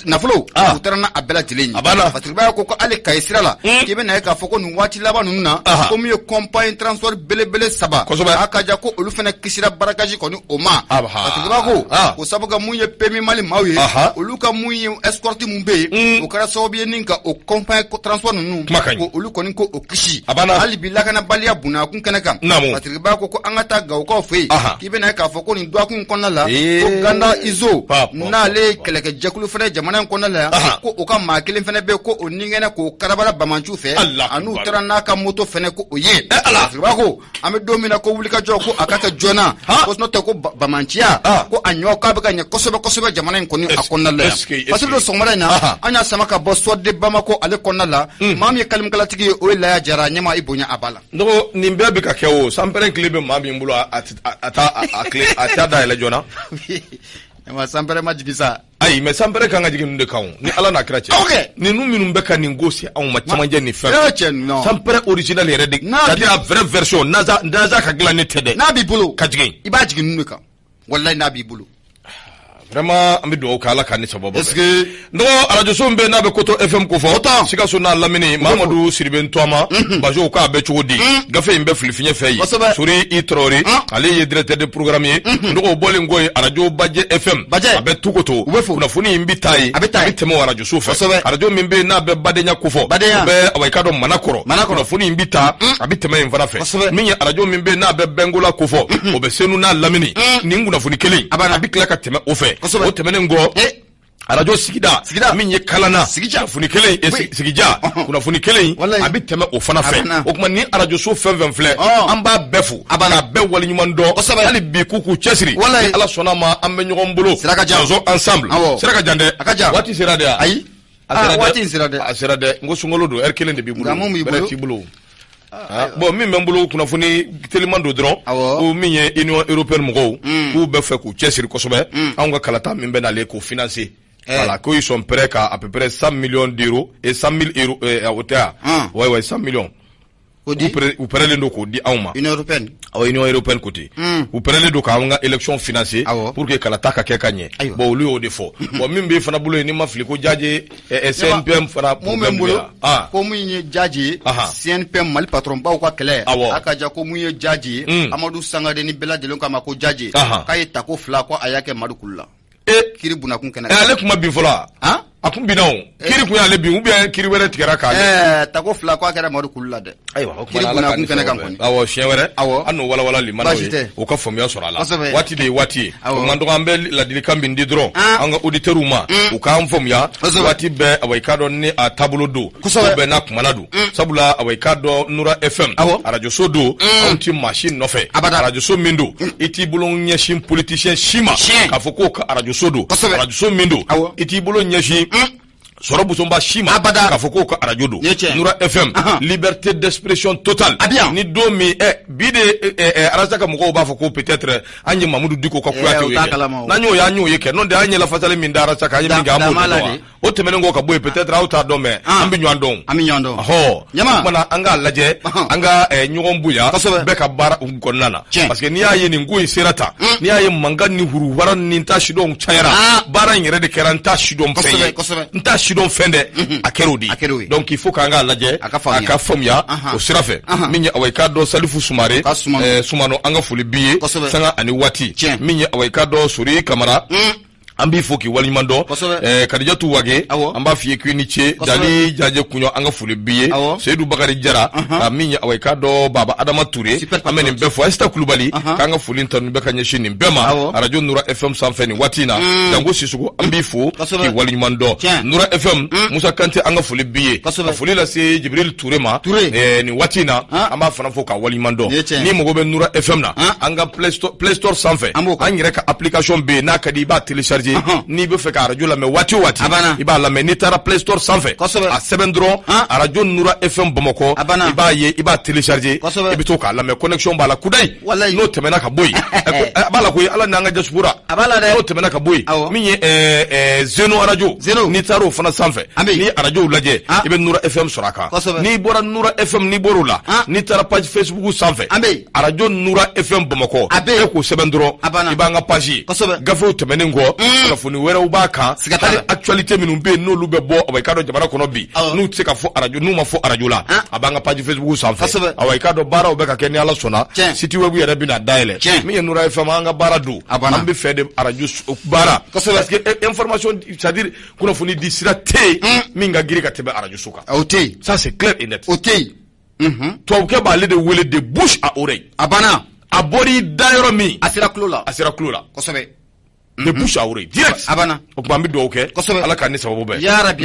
nafolo u taara n'a bɛɛ lajɛlen ye fasiriba ko ko hali Kayi sira la k'i bɛna ye k'a fɔ ko nin waati laban ninnu na ko min ye compagnie transport belebele saba a ka ja ko olu fana kisira braquage kɔni o ma fasiriba ko o sabu ka mun ye PMU Mali maaw ye olu ka mun ye escorte mun bɛ yen o kɛra sababu ye ni ka o compagnie transport ninnu ko olu kɔni ko o kisi hali bi lakanabaliya bunakun kɛnɛ kan fasiriba ko ko an ka taa Gawokaw fɛ yen k'i bɛna ye k'a fɔ ko nin dɔgɔkun kɔnɔna la ko Ganda Izo n'ale ye kɛlɛkɛjɛkulu fana jamana in kɔnɔna la yan ko o ka maa kelen fana bɛ yen ko o ni kɛnɛ k'o karabara banbaanciw fɛ an'u taara n'a ka moto fana ko o ye fasiriba ko an bɛ don min na ko wulikajɔ ko a ka kɛ joona ko n'o tɛ ko banbaanciya ko a ɲɔ k'a bɛ ka ɲɛ kosɛbɛ kosɛbɛ jamana in kɔni a kɔnɔna la yan fasiri don sɔgɔmada in na an y'a sama ka bɔ Soir de Bamako ale kɔnɔna la maa min ye kalimkalatigi ye o ye Laya Jara ɲɛma i bonya a b'a la n dɔgɔ nin bɛɛ bɛ ka kɛ o sanpɛrɛn kile bɛ maa min bolo a t'a dayɛlɛ joona ɲɛma sanpɛrɛn ma jigin sa ayi mais sanpɛrɛn kan ka jigin ninnu de kan ni ala n'a kira cɛ ninnu minnu bɛ ka nin gosi anw ma camancɛ ni fɛn sanpɛrɛn original yɛrɛ de c'est à dire a vraie version NASA ka dilan ne tɛ dɛ n'a b'i bolo ka jigin i b'a jigin ninnu de kan walayi n'a b'i bolo vraiment an bɛ dugawu kɛ ala k'an ni sababu est ce que n dɔgɔ arajoso min bɛ n'a bɛ koto fm ko fɔ sikaso n'a lamini mamadu siribe ntɔma bajo k'a bɛ cogo di gafe in bɛ fili fiɲɛ fɛ yen sori i tarawele ale ye directeur de programme ye n dɔgɔ o bɔlen kɔ yen arajo bajɛ fm a bɛ tukoto kunnafoni in bɛ taa yen a bɛ tɛmɛ o arajoso fɛ arajo min bɛ yen n'a bɛ badenya kofɔ o bɛ awa i k'a dɔn manakɔrɔ kunnafoni in bɛ taa a bɛ tɛmɛ yen fana fɛ min ye arajo min bɛ yen n'a bɛ bɛnkola kofɔ o bɛ senu n'a lamini nin kunnafoni kelen a bɛ tila ka tɛmɛ o fɛ o tɛmɛnen kɔ arajo sigida sigida min ye kalana sigija kunnafoni kelen eh, sigija kunnafoni kelen a bɛ tɛmɛ o fana fɛ o tuma ni arajoso fɛn fɛn filɛ an b'a bɛɛ fo a b'a bɛɛ waleɲuman dɔn hali bi k'u k'u cɛsiri ni ala sɔnna ma an bɛ ɲɔgɔn bolo sira ka jan ensemble sira ka jan dɛ a ka jan waati sera de ayi a waati in sera dɛ a sera dɛ n ko sunkalo don heure kelen de b'i bolo bɛrɛ t'i bolo. Ah, bon, min bɛ n bolo, kunnafoni teliman don dɔrɔn, ko min ye Union européenne mɔgɔw, k'u bɛ fɛ k'u cɛsiri kosɛbɛ, anw ka kalata min bɛ nalen, k'o financer. Voilà, qu'ils sont prêts qu'à à peu près 100 millions d'euros et 100 000 euros, o tɛ wa? Ouais, 100 millions. U pɛrɛlen don k'o di anw ma. Union européenne. Awɔ, Union européenne ko ten. U pɛrɛlen don k'an ka élection financer pour que kalata ka kɛ ka ɲɛ. Bon, olu y'o de fɔ. Bon, min b'e fana bolo yen, n'i ma fili, ko Jaje CNPM fana. Mun bɛ n bolo, ko mun ye Jaje CNPM Mali patron baw ka kɛlɛ. A ka ja, ko mun ye Jaje ye, Amadu Sangare ni bɛɛ lajɛlen k'a ma ko Jaje, k'a ye tako 2 ko a y'a kɛ Madu kulu la. Kiri bunakun kɛnɛ. Ale kuma bin fɔlɔ, a kun binna o. Kiri kun y'ale bin ou bien kiri wɛrɛ tigɛra k'ale. Tako 2 ko a kɛra Madu kulu la dɛ. Ayiwa, o kiri bunakun kɛnɛ kan kɔni. Awɔ, siɲɛ wɛrɛ. An n'o walawala limanaw ye, o ka faamuya sɔrɔ a la. Waati de ye waati ye. O man dɔgɔ, an bɛ ladilikan min di dɔrɔn an ka auditeurs ma, u k'an faamuya waati bɛɛ. Awa, i k'a dɔn ni a taabolo don, ko bɛɛ n'a kumana don. Sabula, awa, i k'a dɔn Nura FM arajoso don, anw ti maa si nɔfɛ. Arajoso min don, i t'i bolo ɲɛsin politicien si ma k'a fɔ k'o ka arajoso don. Arajoso min don, i t'i bolo ɲɛsin sɔrɔ busonba si ma k'a fɔ k'o ka arajo don. Nura FM, liberté d'expression totale. Ni don min bi de arasa ka mɔgɔw b'a fɔ ko peut-être an ye Mamudu Diko ka Kuyatew ye kɛ, n'an y'o ye, an y'o ye kɛ. N'o tɛ, an ye lafasali min da arasa kan, an ye min kɛ, an b'o de dɔn. O tɛmɛnen kɔ ka bɔ yen, peut-être aw t'a dɔn, mais an bɛ ɲɔgɔn dɔn. An bɛ ɲɔgɔn dɔn. Ɔhɔ, o kumana, an k'a lajɛ, an ka ɲɔgɔn bonya bɛɛ ka baara kɔnɔna na, parce que n'i y'a ye nin ko in sera tan, n'i y'a ye mankan ni huruwara ni n t'a sidɔn cayara, baara in yɛrɛ de kɛra n t'a sidɔn fɛn ye, n t'a sidɔn fɛn dɛ, a kɛra o de ye. Donc il faut k'an k'a lajɛ, a ka faamuya o sira fɛ. Min ye, awa, i k'a dɔn Salifu Sumare Sumano, an ka foli b'i ye sanga ani waati. Min ye, awa, i k'a dɔn Sori Kamara, an b'i fo k'i waleɲuman dɔn. Kadijatu Wage, an b'a f'i ye k'i ni ce. Jali Jaje Kuɲɔ, an ka foli b'i ye. Seyidu Bakari Jara, ka min ye, awa, i k'a dɔn Baba Adama Ture, an bɛ nin bɛɛ fo. Ayisata Kulubali, k'an ka foli tanu bɛɛ ka ɲɛsin nin bɛɛ ma arajo Nura FM sanfɛ nin waati in na. Jango Sisoko, an b'i fo k'i waleɲuman dɔn. Nura FM, Musa Kante, an ka foli b'i ye. Ka foli lase Jibril Ture ma nin waati in na, an b'a fana fo k'a waleɲuman dɔn. Ni mago bɛ Nura FM na, an ka Play Store sanfɛ, an yɛrɛ ka application bɛ yen, n'a ka di i b'a télécharger. N'i bɛ fɛ ka arajo lamɛn waati o waati, i b'a lamɛn. N'i taara Play Store sanfɛ, a sɛbɛn dɔrɔn arajo Nura FM Bamakɔ, i b'a ye, i b'a télécharger, i bɛ to k'a lamɛn. Connexion b'a la kudayi. N'o tɛmɛna ka bɔ yen, a b'a la koyi, ala n'an ka diaspora. N'o tɛmɛna ka bɔ yen, min ye Zeno arajo, n'i taara o fana sanfɛ, n'i ye arajow lajɛ, i bɛ Nura FM sɔrɔ a kan. N'i bɔra Nura FM, n'i bɔr'o la, n'i taara page Facebook sanfɛ, arajo Nura FM Bamakɔ, e k'o sɛbɛn dɔrɔn, i b'an ka page ye. Gafew tɛmɛnen kɔ, kunnafoni wɛrɛw b'a kan, hali actualité minnu bɛ yen, n'olu bɛ bɔ, awa, i k'a dɔn jamana kɔnɔ bi, n'u tɛ se ka fɔ arajo, n'u ma fɔ arajo la, a b'an ka page Facebook sanfɛ. Awa, i k'a dɔn baaraw bɛ ka kɛ, ni Ala sɔnna, site web yɛrɛ bɛna dayɛlɛ. Min ye Nura FM, an ka baara don, an bɛ fɛ de arajo baara, parce que information, c'est à dire kunnafoni di sira tɛ yen min ka girin ka tɛmɛ arajo so kan. O tɛ yen. Ça, c'est clair et net. O tɛ yen. Tubabukɛ b'ale de wele de bouche à oreille. A banna. A bɔr'i da yɔrɔ min, a sera tulo la. A sera tulo la. Kosɛbɛ. De bouche à oreille direct. A banna. O tuma, an bɛ dugawu kɛ. Kosɛbɛ. Ala k'an ni sababu bɛn. Ya Rabi.